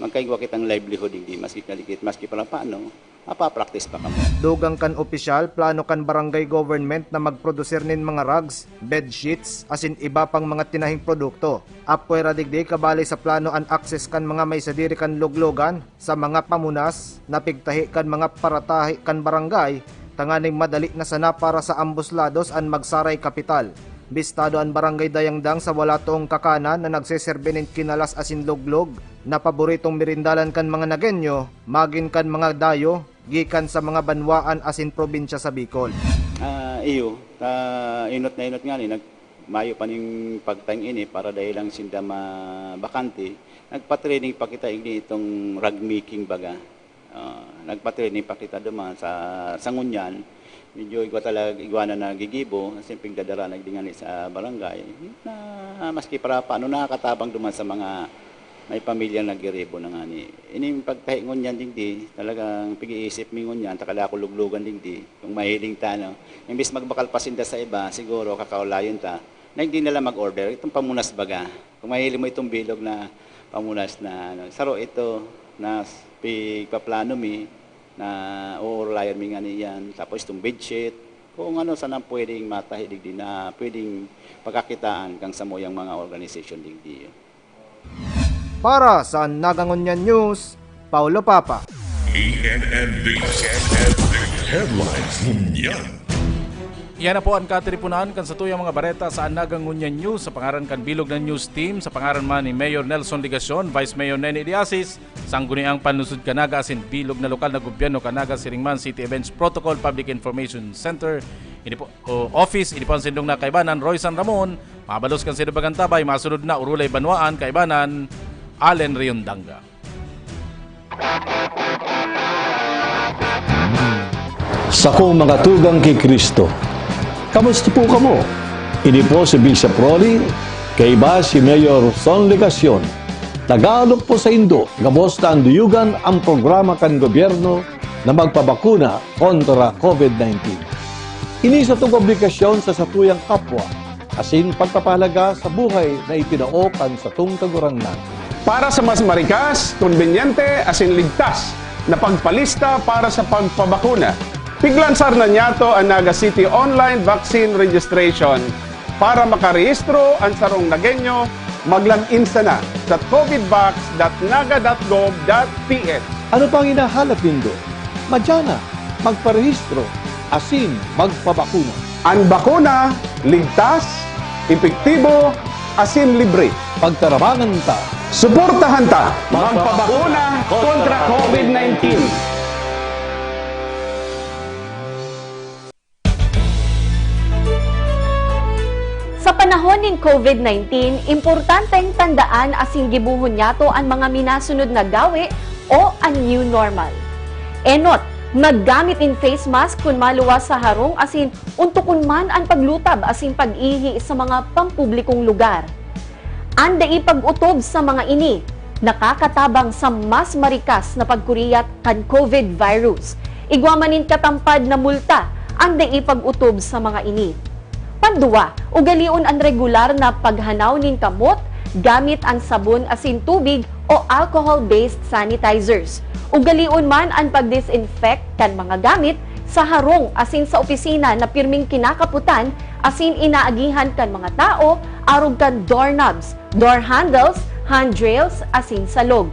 magkaigwa kitang livelihood digdi, maski kaligit, maski paano, mapapraktis pa kamo. Dugang kan opisyal, plano kan barangay government na magprodusir nin mga rugs, bedsheets, asin iba pang mga tinahing produkto. Apwera digdi, kabali sa plano an access kan mga may sadiri kan luglugan sa mga pamunas na pigtahi kan mga paratahi kan barangay, tanganing madali na sana para sa ambos lados an magsaray kapital. Bistado an Barangay Dayangdang sa wala toong kakanan na nagseserbi nin kinalas asin luglog na paboritong merindalan kan mga Nagueño, magin kan mga dayo gikan sa mga banwaan asin probinsya sa Bicol. Ah, iyo, ta inot na inot ngani, nag-, mayo pa ning pagtaing ini para dai lang sinda mabakante. Nagpa-training pa kita ini itong rag making baga. Ah, nagpa-training pa kita duman sa, sa ngunyan. Medyo igwa talaga, igwa na nagigibo, siyempre dadara na dingan sa barangay. Na maski para paano nakakatabang duman sa mga may pamilyang nagiribo na ngani. Ining pagtahi ngunyan digdi, talagang pag-iisip mi ngunyan, takala ko luglugan digdi, kung mahiling ta, no? Imbis magbakal pa sinda sa iba, siguro kakaulayon ta, na hindi na lang mag-order. Itong pamunas baga. Kung mahiling mo itong bilog na pamunas na, ano, saro ito na pigpaplano mi, na uurulayan mi ngani yan. Tapos itong bedsheet, kung ano sana pwedeng matahi digdi na pwedeng pagkakitaan kang samuyang mga organisasyon digdi. Para sa Nagangunyan News, Paulo Papa. E N N News. Headlines ngunyan. Iyan na po an katiriponan kan satuyang mga bareta sa Nagangunyan News, sa pangaran kan bilog na news team, sa pangaran man ni Mayor Nelson Legacion, Vice Mayor Nene Diasis, Sangguniang Panlungsod kan Naga asin bilog na lokal na gobyerno kan Naga, siring man City Events Protocol Public Information Center, ini po, o office, ini po an sindong na kaibanan, Roy San Ramon, mabalos kan sindong bagang tabay, masunod na Urulay Banwaan, kaibanan, Allen Riondanga. Sakong mga tugang ki Cristo. Kamusta po kamo? Ini po si Bishop Rolly, kaiba si Mayor Son Legacion. Nag-aalok po saindo, gabos ta anduyugan an programa kan gobyerno na magpabakuna kontra COVID nineteen. Ini satong obligasyon sa satuyang kapwa, asin pagpapahalaga sa buhay na itinao kan satong Kagurangnan. Para sa mas marikas, kombinyente, asin ligtas na pagpalista para sa pagpabakuna, piglansar na niyato an Naga City Online Vaccine Registration. Para makarehistro an sarong Nagueño, mag-log in sana sa covidvax dot naga dot gov dot P H. Ano pang hinahalat nindo? Madya na, magparehistro, asin magpabakuna. An bakuna, ligtas, epektibo, asin libre. Pagtarabangan ta. Suportahan ta. Magpabakuna kontra COVID nineteen. Sa panahon nin COVID nineteen, importanteng tandaan asin gibohon niyato an mga minasunod na gawi o an new normal. Enot, maggamit nin face mask kun maluwas sa harong asin ontokon man an paglutab asin pag-ihi sa mga pampublikong lugar. An dai pag-otob sa mga ini nakakatabang sa mas marikas na pagkuriyat kan COVID virus. Igwa man nin katampad na multa an dai pag-otob sa mga ini. Panduwa, ugalion an regular na paghanaw nin kamot gamit an sabon asin tubig o alcohol-based sanitizers. Ugalion man an pag-disinfect kan mga gamit sa harong asin sa opisina na pirming kinakapotan asin inaagihan kan mga tao arog kan doorknobs, door handles, handrails, asin salog.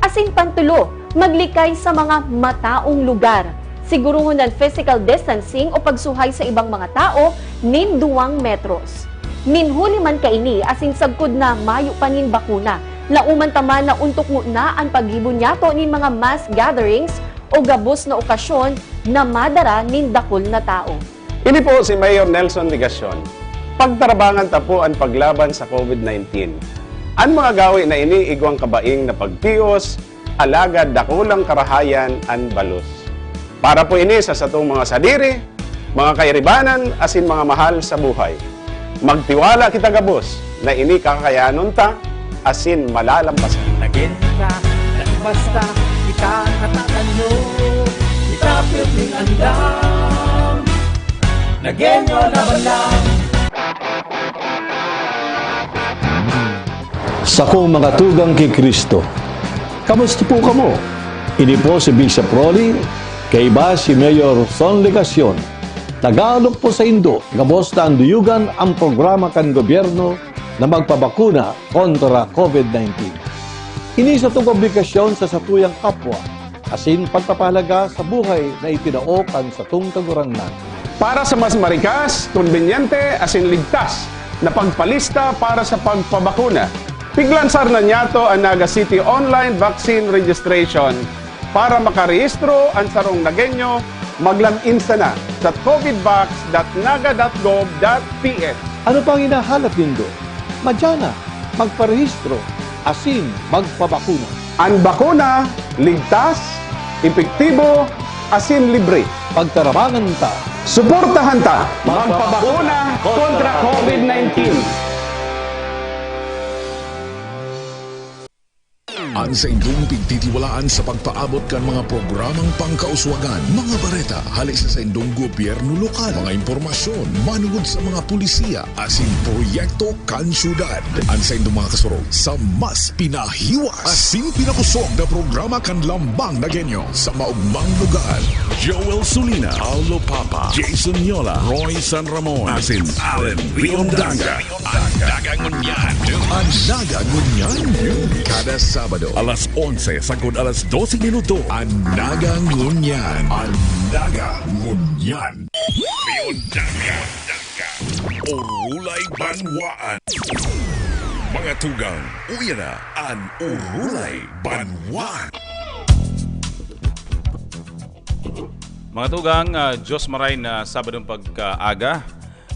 Asin pantulo, maglikay sa mga mataong lugar. Siguruhon an physical distancing o pagsuhay sa ibang mga tao nin duwang metros. Nin huli man kaini asin sagkod na mayo pa nin bakuna, lauman ta man na ontok ngona an paggibo niyato nin mga mass gatherings o gabos na okasyon na madara nin dakul na tao. Ini po si Mayor Nelson Legacion. Pagtarabangan ta po an paglaban sa COVID nineteen. An mga gawi na ini igwang kabaing na pagtios, alagad dakulang karahayan an balos. Para po ini sa satong mga sadiri, mga kairibanan, asin mga mahal sa buhay. Magtiwala kita gabos na ini kakayanon ta asin malalampasan. Nagin ka, basta Kita natatanom, kita pirming andam. Nagenyo na balang. Sakong mga tugang ki Cristo, kamusta po kamo? Ini po si Bishop Rolly, kaiba si Mayor Son Legacion. Tagalog po sa Indo, gabos na anduyugan ang programa kan gobyerno na magpabakuna kontra COVID nineteen. Ini satong obligasyon sa satuyang kapwa, asin pagpapahalaga sa buhay na itinao kan satong Kagurangnan. Para sa mas marikas, kombinyente, asin ligtas na pagpalista para sa pagpabakuna, piglansar na niyato an Naga City Online Vaccine Registration. Para makarehistro an sarong Nagenyo, mag-log in sana sa covidvax dot naga dot gov dot P H. Ano pang hinahalat nindo? Madya na, magparehistro, asin magpabakuna. An bakuna, ligtas, epektibo, asin libre. Pagtarabangan ta. Suportahan ta. Magpabakuna kontra COVID nineteen. An saindong pigtitiwalaan sa pagpaabot kan mga programang pangkauswagan, mga bareta hale sa saindong gobyerno lokal, mga impormasyon manungod sa mga pulisiya asin proyekto kan syudad. An saindong mga kasurog sa mas pinahiwas asin pinakosog na programa kan Lambang Nagenyo sa maugmang lugar. Joel Sulina, Paulo Papa, Jason Yola, Roy San Ramon, asin Alan Riondanga. An Naga Ngunyan. An Naga Ngunyan. Kada Sabado, alas onse sagkod alas dose minuto. An Naga Ngunyan. An Naga Ngunyan. Riondanga. Orulay Banwaan. Mga tugang, uya na an Orulay Banwaan. Mga tugang, ah, Diyos maray na Sabadong pagkaaga.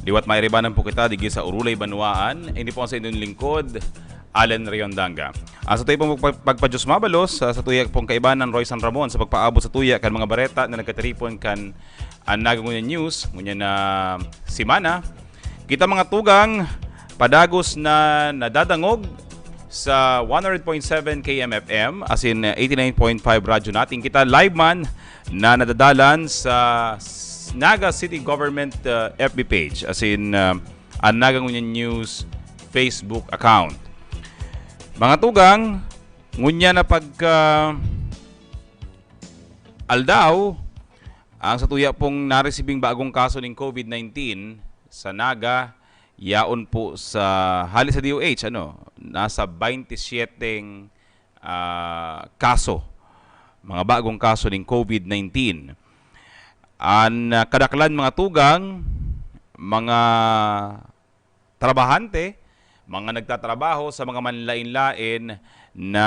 Liwat mairibanan po kita digdi sa Orulay Banwaan. Ini po ang saindong lingkod, Allen Riondanga. Ang satuya pong pagpa-, pagpa-Diyos mabalos, ah, satuya pong kaibanan, Roy San Ramon, sa pagpaabot satuya kan mga bareta na nagkatiripon kan An Naga Ngunyan News, ngunyan na semana. Kita mga tugang, padagos na nadadangog sa one hundred point seven K M F M, asin eighty-nine point five Radyo Natin. Kita live man na nadadalan sa s-, Naga City Government, uh, F B page, asin, uh, an Naga Ngunyan News Facebook account. Mga tugang, ngunyan na pagka aldaw, ang satuya pong naresibing bagong kaso ning COVID nineteen sa Naga, yaon po sa, hali sa D O H, ano, nasa baynte siyete, ah, kaso, mga bagong kaso ning COVID nineteen. An, ah, kadaklan, mga tugang, mga trabahante, mga nagtatrabaho sa mga manlaen-laen na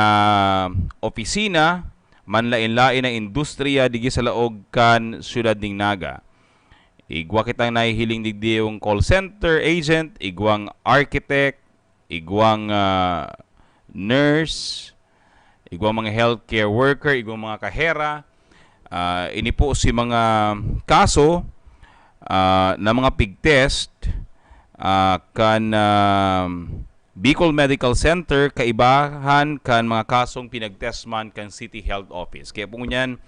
opisina, manlaen-laen na industriya digdi sa laog kan siyudad ning Naga. Igwa kitang nahihiling digdi yung call center agent, igwang architect, igwang, ah, nurse, igwang mga healthcare worker, igwang mga kahera. Ah, ini po si mga kaso, ah, na mga pig-test, ah, kan, ah, Bicol Medical Center, kaibahan kan mga kasong pinag-test man kan City Health Office. Kaya po ngunyan,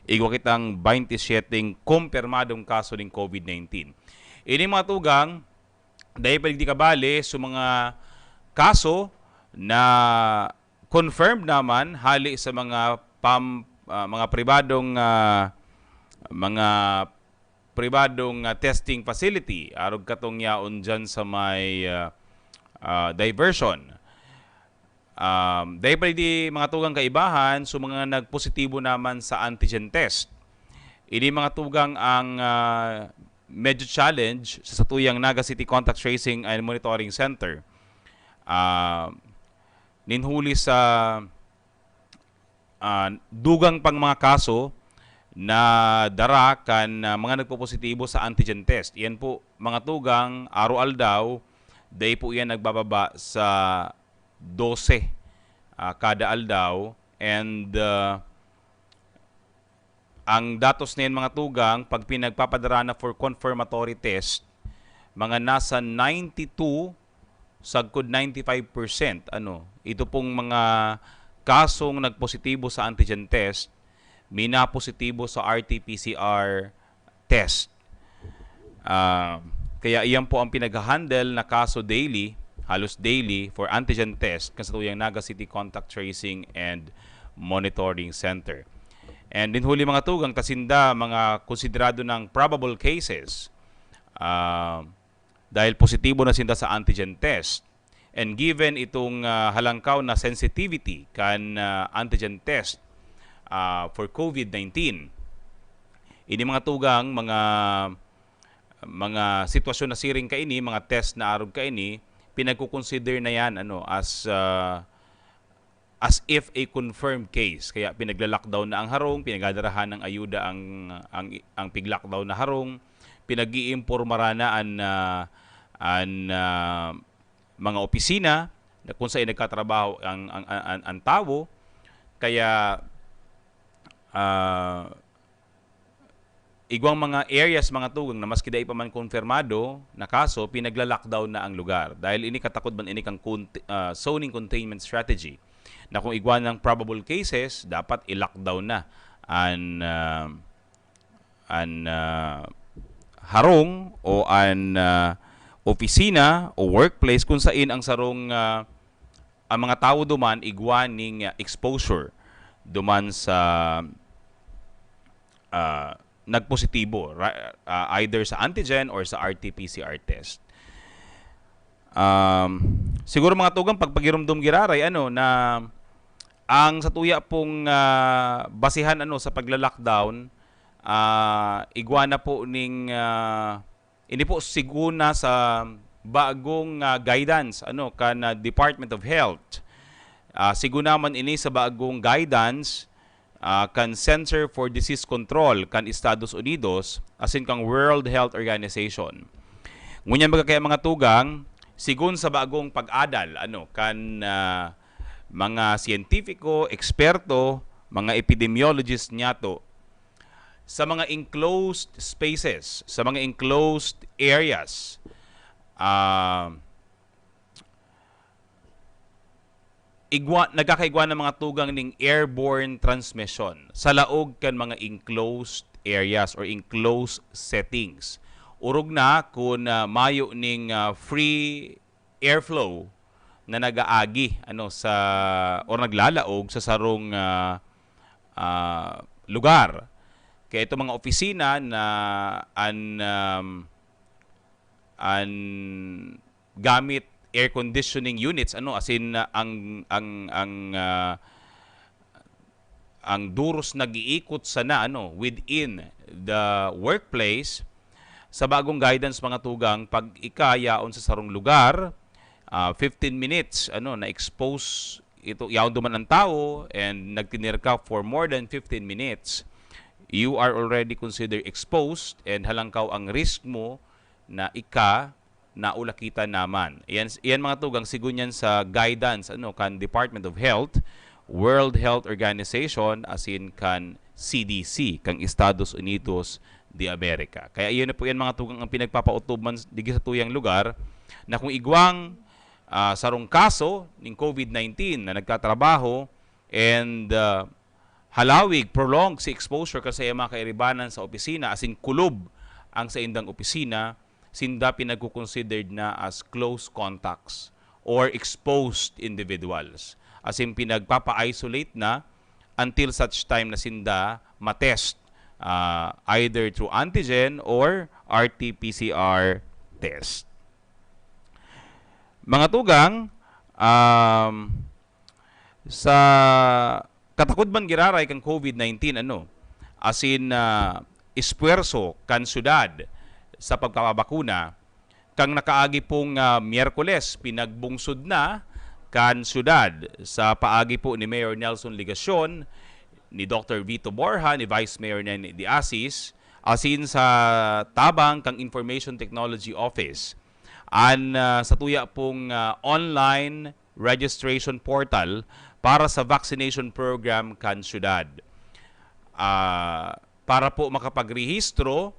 igwa kitang baynte siyete kumpirmadong kaso ning COVID nineteen. Ini mga tugang, dai pa digdi kabali sa mga kaso na confirmed naman hali sa mga pam-, ah, mga pribadong, ah, mga pribadong, ah, testing facility, arog katong yaon dyan sa may, ah, ah, diversion. Um, dai pa digdi mga tugang kaibahan sa mga nagpositibo naman sa antigen test. Ini mga tugang ang, ah, medyo challenge sa satuyang Naga City Contact Tracing and Monitoring Center. Ah, nin huli sa, ah, dugang pang mga kaso na dara kan, ah, mga nagpopositibo sa antigen test. Iyan po, mga tugang, araw-aldaw, dai po iyan nagbababa sa dose, ah, kada aldaw. And, ah, ang datos na yan, mga tugang, pag pinagpapadara na for confirmatory test, mga nasa ninety-two sagkod ninety-five percent, ano, ito pong mga kasong nagpositibo sa antigen test, minapositibo sa R T P C R test. Ah, kaya iyan po ang pinaghahandle na kaso daily, halos daily, for antigen test kan satuyang Naga City Contact Tracing and Monitoring Center. And din huli, mga tugang, ta sinda mga konsiderado ng probable cases, ah, dahil positibo na sinda sa antigen test. And given itong, ah, halangkaw na sensitivity kan, ah, antigen test, ah, for COVID nineteen, ini, mga tugang, mga, mga sitwasyon na siring kaini, mga test na arog kaini, pinagko-consider na yan, ano, as, ah, as if a confirmed case. Kaya pinagla-lockdown na ang harong, pinagdadarahan ng ayuda ang, ang, ang pig-lockdown na harong, pinag-iimpormara na an, ah, an, ah, mga opisina na kung saan nagkatrabaho ang, ang, ang, ang, ang tawo. Kaya, ah, igwang mga areas, mga tugang, na maski dai pa man konfirmado na kaso, pinagla-lockdown na ang lugar. Dahil ini katakod man ini kan conti-, ah, zoning containment strategy, na kung igwa ng probable cases, dapat i-lockdown na an, ah, an, ah, harong o an, ah, opisina o workplace kung sain ang sarong, ah, ang mga tawo duman igwa ning, ah, exposure duman sa, ah, nagpositibo, ra-, ah, either sa antigen or sa R T P C R test. Um, siguro, mga tugang, pagpagirumdom giraray, ano, na ang satuya pong, ah, basihan, ano, sa pagla-lockdown, ah, igwa na po ning, ah, ini po siguna sa bagong, ah, guidance, ano, kan, ah, Department of Health. Ah, siguna man ini sa bagong guidance, ah, kan Center for Disease Control kan Estados Unidos, asin kan World Health Organization. Ngunyan baga kaya, mga tugang, sigun sa bagong pag-adal, ano, kan, ah, mga siyentipiko, eksperto, mga epidemiologist niyato, sa mga enclosed spaces, sa mga enclosed areas, ah, igwa, nagkakaigwa ng mga tugang ning airborne transmission sa laog kan mga enclosed areas or enclosed settings. Orog na kun, ah, mayo ning, ah, free airflow na nag-aagi, ano, sa, or naglalaog sa sarong, ah, ah, lugar. Kaya itong mga opisina na an, um, an gamit air conditioning units, ano, as in, ah, ang, ang, ang, ah, ang duros nag-iikot sana, ano, within the workplace. Sa bagong guidance, mga tugang, pag ika yaon sa sarong lugar, ah, fifteen minutes, ano, na-expose ito, yaon duman ang tawo, and nagtinir ka for more than fifteen minutes, you are already considered exposed, and halangkaw ang risk mo na ika naulakitan naman. Iyan, iyan, mga tugang, sigun yan sa guidance, ano, kan Department of Health, World Health Organization, asin kan C D C, kan Estados Unidos de America. Kaya iyon na po yan, mga tugang, ang pinagpapautob man digdi sa tuyang lugar, na kung igwang, ah, sarong kaso ning COVID nineteen na nagtatrabaho and, ah, halawig, prolonged si exposure kan saiyang mga kairibanan sa opisina, asin kulob ang saindang opisina, sinda pinagko-considered na as close contacts or exposed individuals. As in, pinagpapa-isolate na until such time na sinda matest, ah, either through antigen or R T P C R test. Mga tugang, um, sa katakod man giraray kan COVID nineteen, ano, asin, ah, espuwerso kan syudad sa pagpapabakuna, kan nakaagi pong, ah, Miyerkules, pinagbungsod na kan syudad sa paagi po ni Mayor Nelson Legacion, ni Doctor Vito Borja, ni Vice Mayor Nene de Asis, asin sa tabang kan Information Technology Office. An, ah, satuya pong, ah, online registration portal para sa vaccination program kan syudad. Ah, para po makapagrehistro,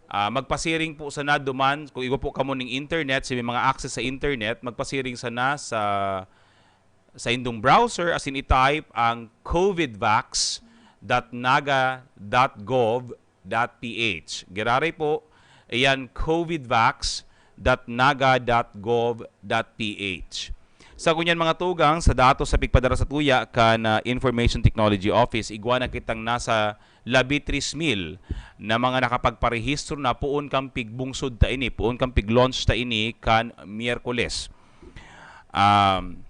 ah, magpasiring po sana duman, kung igwa po kamo ning internet, si may mga access sa internet, magpasiring sana sa sa indong browser, asin i-type ang covidvax dot naga dot gov dot ph. Giraray po, iyan, covidvax dot naga dot gov dot ph. Sa ngunyan, mga tugang, sa datos sa pigpadara sa tuya kan, ah, Information Technology Office, igwa na kitang nasa labi tres mil na mga nakapagparehistro na poon kan pigbungsod ta ini, poon kan pig-launch ta ini kan Miyerkules. Um,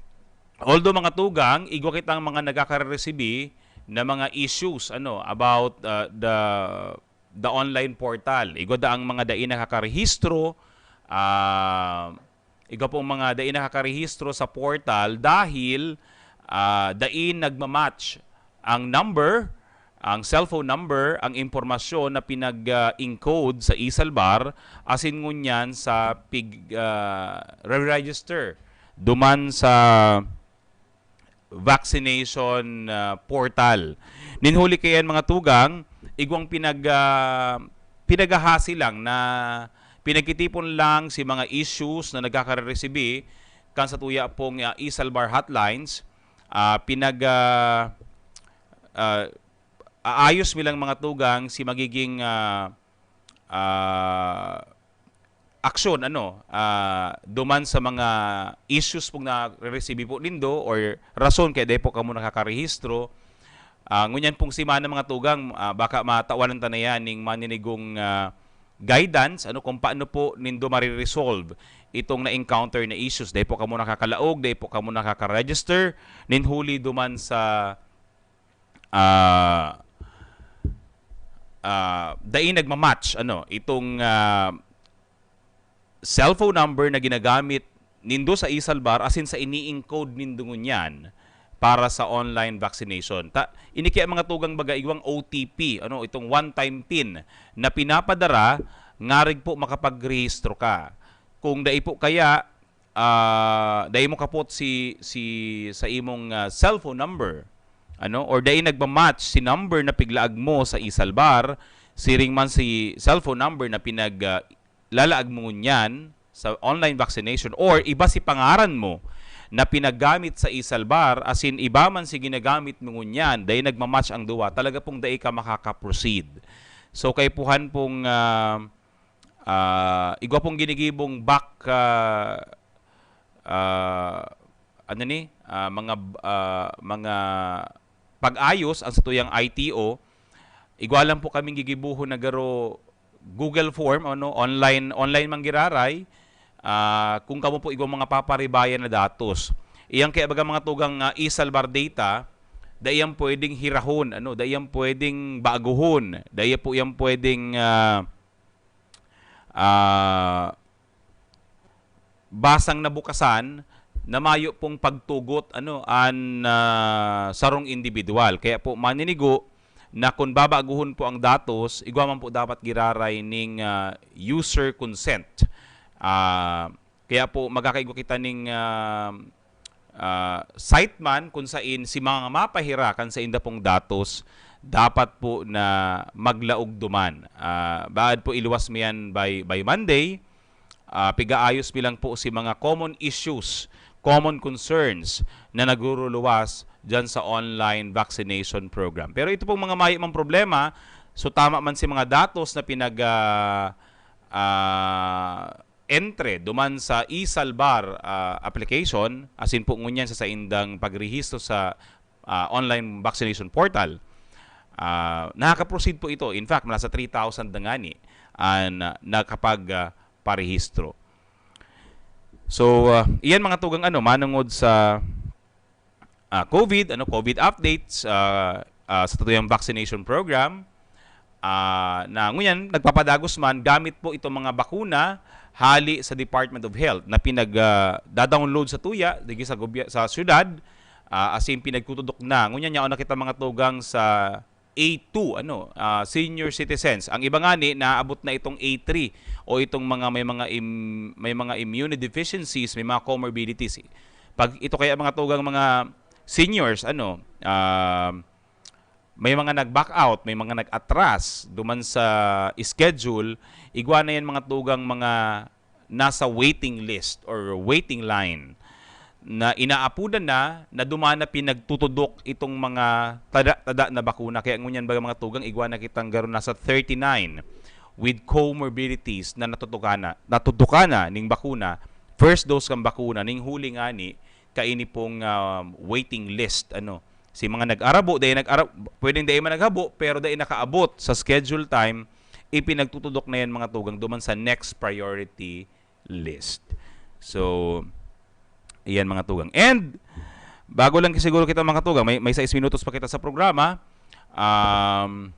although, mga tugang, igwa kitang mga nagkakareresibi na mga issues, ano, about, uh, the, the online portal. Igwa daang mga dai nakakarehistro, ah, igwa pong mga dai nakakarehistro sa portal dahil, ah, dai nagmamatch ang number, ang cellphone number, ang impormasyon na pinag-, ah, encode sa e-Salbar, asin ngunyan sa pig-, ah, re-register duman sa vaccination, ah, portal. Nin huli kaiyan, mga tugang, igwang pinag-, ah, pinaghahasi lang na pinagtitipon lang si mga issues na nagkakareresibi kan sa tuya pong, ah, e-Salbar hotlines. Ah, pinag-, ah, ah, aayos mi lang, mga tugang, si magiging, ah, ah, aksyon, ano, ah, duman sa mga issues pong nare-receive po nindo or rason kaya dai po kamo nakakarehistro. Ah, ngunyan pong semana, mga tugang, ah, baka matawan ta na yan ning maninigong, ah, guidance, ano, kung paano po nindo mariresolve itong na-encounter na issues. Dai po kamo nakakalaog, dai po kamo nakaka-register, nin huli duman sa, ah, ah, dai nagmamatch, ano, itong, ah, cellphone number na ginagamit nindo sa e-Salbar asin sa ini-encode nindo ngunyan para sa online vaccination. Ta, ini kaya, mga tugang, baga igwang O T P, ano, itong one-time pin na pinapadara ngarig po makapagrehistro ka. Kung dai po kaya, ah, dai mo kapot si, si, sa imong, ah, cellphone number, ano, or dai nagmamatch si number na piglaag mo sa e-Salbar, siring man si cellphone number na pinag, ah, lalaag mo ngunyan sa online vaccination, or iba si pangaran mo na pinagamit sa e-Salbar, asin iba man si ginagamit mo ngunyan, dai nagmamatch ang duwa, talaga pong dai ka makaka-proceed. So, kaipuhan pong, ah, ah, igwa pong ginigibong back, ah, ah, ano ni, ah, mga, ah, mga pag-ayos ang satuyang I T O. Igwa lang po kaming gigibohon na garo Google form, ano, online, online man giraray, ah, kung kamo po igwang mga paparibayan na datos. Iyang kaya, baga, mga tugang, ah, e-Salbar data, dai yan pwedeng hirahon, ano, dai yan pwedeng baguhon, dai po yan pwedeng, ah, ah, basang nabukasan na mayo pong pagtugot, ano, an, ah, sarong indibidwal. Kaya po, maninigo na kun babaguhon po ang datos, igwa man po dapat giraray ning, ah, user consent. Ah, kaya po, magkakaigwa kita ning, ah, ah, site man kun sain si mga mapahira kan sainda pong datos dapat po na maglaog duman. Ah, baad po iluwas mi yan by, by Monday. Ah, pigaayos mi lang po si mga common issues, common concerns na naguruluwas diyan sa online vaccination program. Pero ito pong mga mayo mang problema, so tama man si mga datos na pinag, ah, ah, entre duman sa e-Salbar, ah, application, asin po ngunyan sa saindang pagrehistro sa, ah, online vaccination portal, ah, nakaka-proceed po ito. In fact, nasa three thousand na ngani an, ah, nakapag, ah, parehistro. So, ah, iyan, mga tugang, ano, manungod sa, ah, COVID, ano, COVID updates, ah, ah, sa satuyang vaccination program, ah, na ngunyan nagpapadagos man gamit po itong mga bakuna hali sa Department of Health na pinag, ah, da-download sa tuya, digi sa gobye-, sa syudad, ah, asin pinagtutudok na. Ngunyan, yaon na kita, mga tugang, sa A two, ano, ah, senior citizens. Ang iba ngani, naabot na itong A three o itong mga may mga im-, may mga immunodeficiencies, may mga comorbidities. Pag ito kaya, mga tugang, mga seniors, ano, ah, may mga nag-back out, may mga nag-atras duman sa schedule, igwa na yan, mga tugang, mga nasa waiting list or waiting line. na inaapodan na, na duman na pinagtutudok itong mga tada-tada na bakuna. Kaya ngunyan, baga, mga tugang, igwa na kitang garo nasa thirty-nine with comorbidities na natutukan na, natutukan na ning bakuna, first dose kang bakuna, ning huli ngani, kaini pong, ah, waiting list, ano. Si mga nag-arabo, dahil nag-ara-, pwedeng dahil man naghabo, pero dahil nakaabot sa schedule time, ipinagtutudok na yan, mga tugang, duman sa next priority list. So, iyan, mga tugang. And, bago lang siguro kita, mga tugang, may, may sais minutos pa kita sa programa. Um,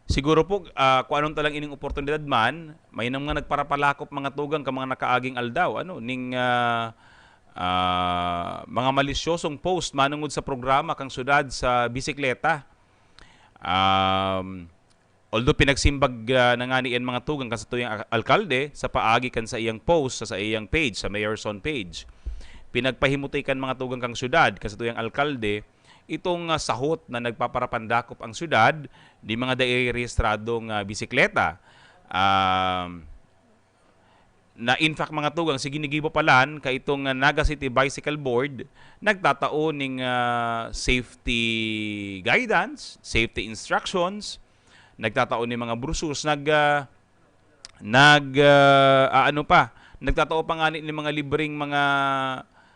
siguro po, ah, kung anong talang ining oportunidad man, may nang mga nagparapalakop, mga tugang, ka mga nakaaging aldaw, ano, ning, ah, ah, mga malisyosong post manungod sa programa kang syudad sa bisikleta. Um, although pinagsimbag, ah, na ngani yan, mga tugang, kan satuyang a-, alkalde sa paagi kan sa iyang post, sa, sa iyang page, sa Mayor's Own page, pinagpahimuti kan, mga tugang, kang syudad, kan satuyang alkalde, itong, ah, sahot na nagpaparapandakop ang syudad di mga dai rehistradong, ah, bisikleta. Um, na, in fact, mga tugang, si ginigibo palan ka itong, ah, Naga City Bicycle Board nagtatao ning, ah, safety guidance, safety instructions, nagtatao ning mga brochures, nag, ah, nag, ah, ah, ano pa, nagtatao pa ngani ning mga libreng mga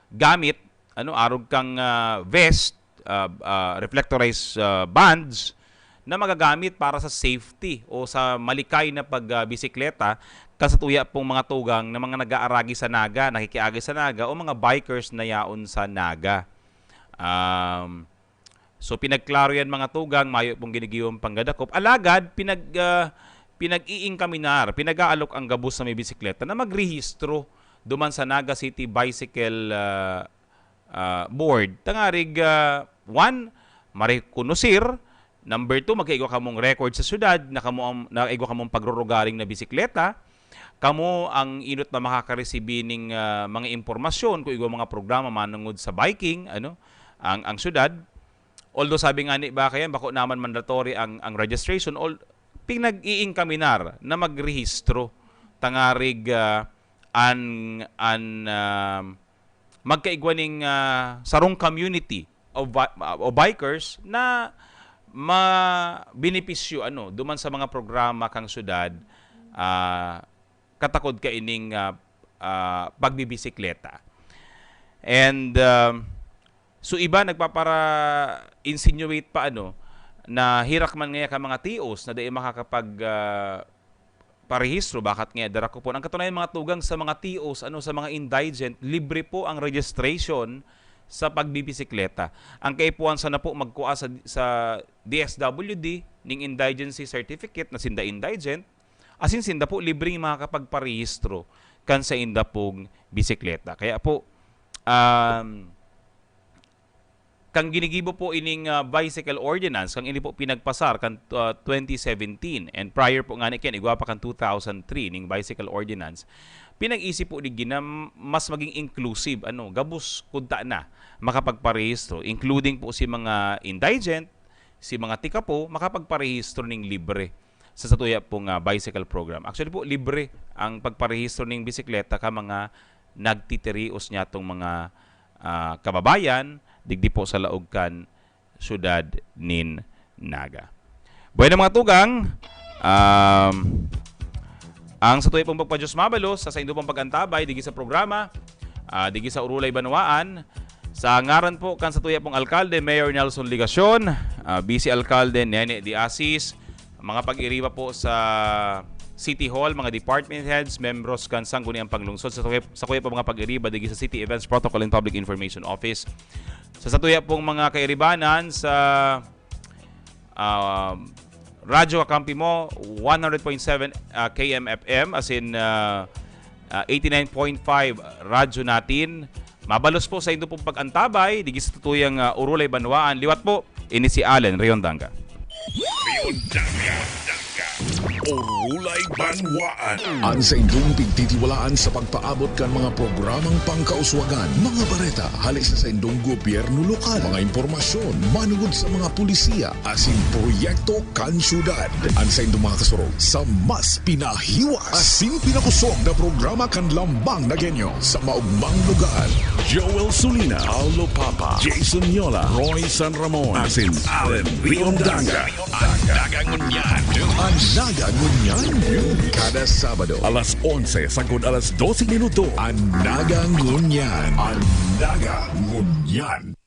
gamit, ano, arog kang, ah, vest, ah, ah, reflectorized, ah, bands na magagamit para sa safety o sa malikay na pag, ah, bisikleta, kan satuya pong mga tugang na mga nag-aaragi sa Naga, nakikiagay sa Naga, o mga bikers na yaon sa Naga. Um, so, pinagklaro yan, mga tugang, mayo pong ginigiwang panggadakop. Alagad, pinag, ah, pinag-iingkaminar, pinag-aalok ang gabos na may bisikleta na magrehistro duman sa Naga City Bicycle, ah, ah, Board. Tangarig, ah, one, marekonosir. Number two, magkaigwa kamong record sa syudad na kamo ang, na igwa kamong pagrurugaring na bisikleta. Kamo ang inot na makakaresibi ning, ah, mga impormasyon kung igwa mga programa manungod sa biking, ano, ang, ang syudad. Although sabi nga ni, baka yan, bako naman mandatory ang, ang registration, all, pinag-iingkaminar na magrehistro. Tangarig, ah, an, an, ah, magkaigwa ning, ah, sarong community of bi-, of bikers na mabenepisyo, ano, duman sa mga programa kang syudad, ah, katakod kaining, ah, ah, pagbibisikleta. And, ah, so, iba nagpapara-insinuate pa, ano, na hirak man ngaya ka mga T Os na dai makakapag, ah, parehistro, bakat nga dara ko po. Ang katunayan, mga tugang, sa mga T Os, ano, sa mga indigent, libre po ang registration sa pagbibisikleta. Ang kaipuhan sana po magkua sa, sa D S W D ning indigency certificate na sinda indigent, asin sinda po libreng makakapagparehistro kan sa inda pong bisikleta. Kaya po, um, kang ginigibo po ining, ah, bicycle ordinance, kang ini po pinagpasar kan, ah, twenty seventeen, and prior po ngani kan igwa pa kan two thousand three ning bicycle ordinance, pinag-isip po digdi na m-, mas maging inclusive, ano, gabos kunta na makapagparehistro, including po si mga indigent, si mga tikapo, makapagparehistro ning libre sa satuya pong, ah, bicycle program. Actually po, libre ang pagparehistro ning bisikleta ka mga nagtitirios niya tong mga, ah, kababayan digdi po sa laog kan siyudad nin Naga. Bueno, mga tugang, um, ang satuya pong pagpa-Diyos mabalos sa saindo pong pag-antabay digdi sa programa, ah, digdi sa Orolay Banwaan. Sa ngaran po kan satuya pong alkalde, Mayor Nelson Legacion, ah, Vice Alkalde Nene de Asis, mga pag-iriba po sa City Hall, mga department heads, membros kan Sangguniang Panglungsod, sa satuya, satuya po mga pag-iriba digdi sa City Events Protocol and Public Information Office. Sa satuya pong mga kairibanan sa, ah, Radyo Kakampi Mo, one hundred point seven, ah, K M F M, asin, ah, ah, eighty-nine point five Radyo Natin. Mabalos po saindo pong pag-antabay digdi sa satuyang, ah, Orolay Banwaan. Liwat po, ini si Allen Riondanga. Orulay Banwaan. An saindong pigtitiwalaan sa pagpaabot kan mga programang pangkauswagan, mga bareta hali sa saindong gobyerno lokal, mga impormasyon manungod sa mga pulisiya asin proyekto kan syudad. An saindong mga kasurog sa mas pinahiwas asin pinakosog na programa kan Lambang Nagueño sa maugmang lugar. Joel Sulina, Paulo Papa, Jason Yola, Roy San Ramon, asin Allen Riondanga. An Naga Ngunyan. An Naga Ngunyan. Kada Sabado. Alas onse sagkod alas dose minuto. An Naga Ngunyan. An Naga Ngunyan.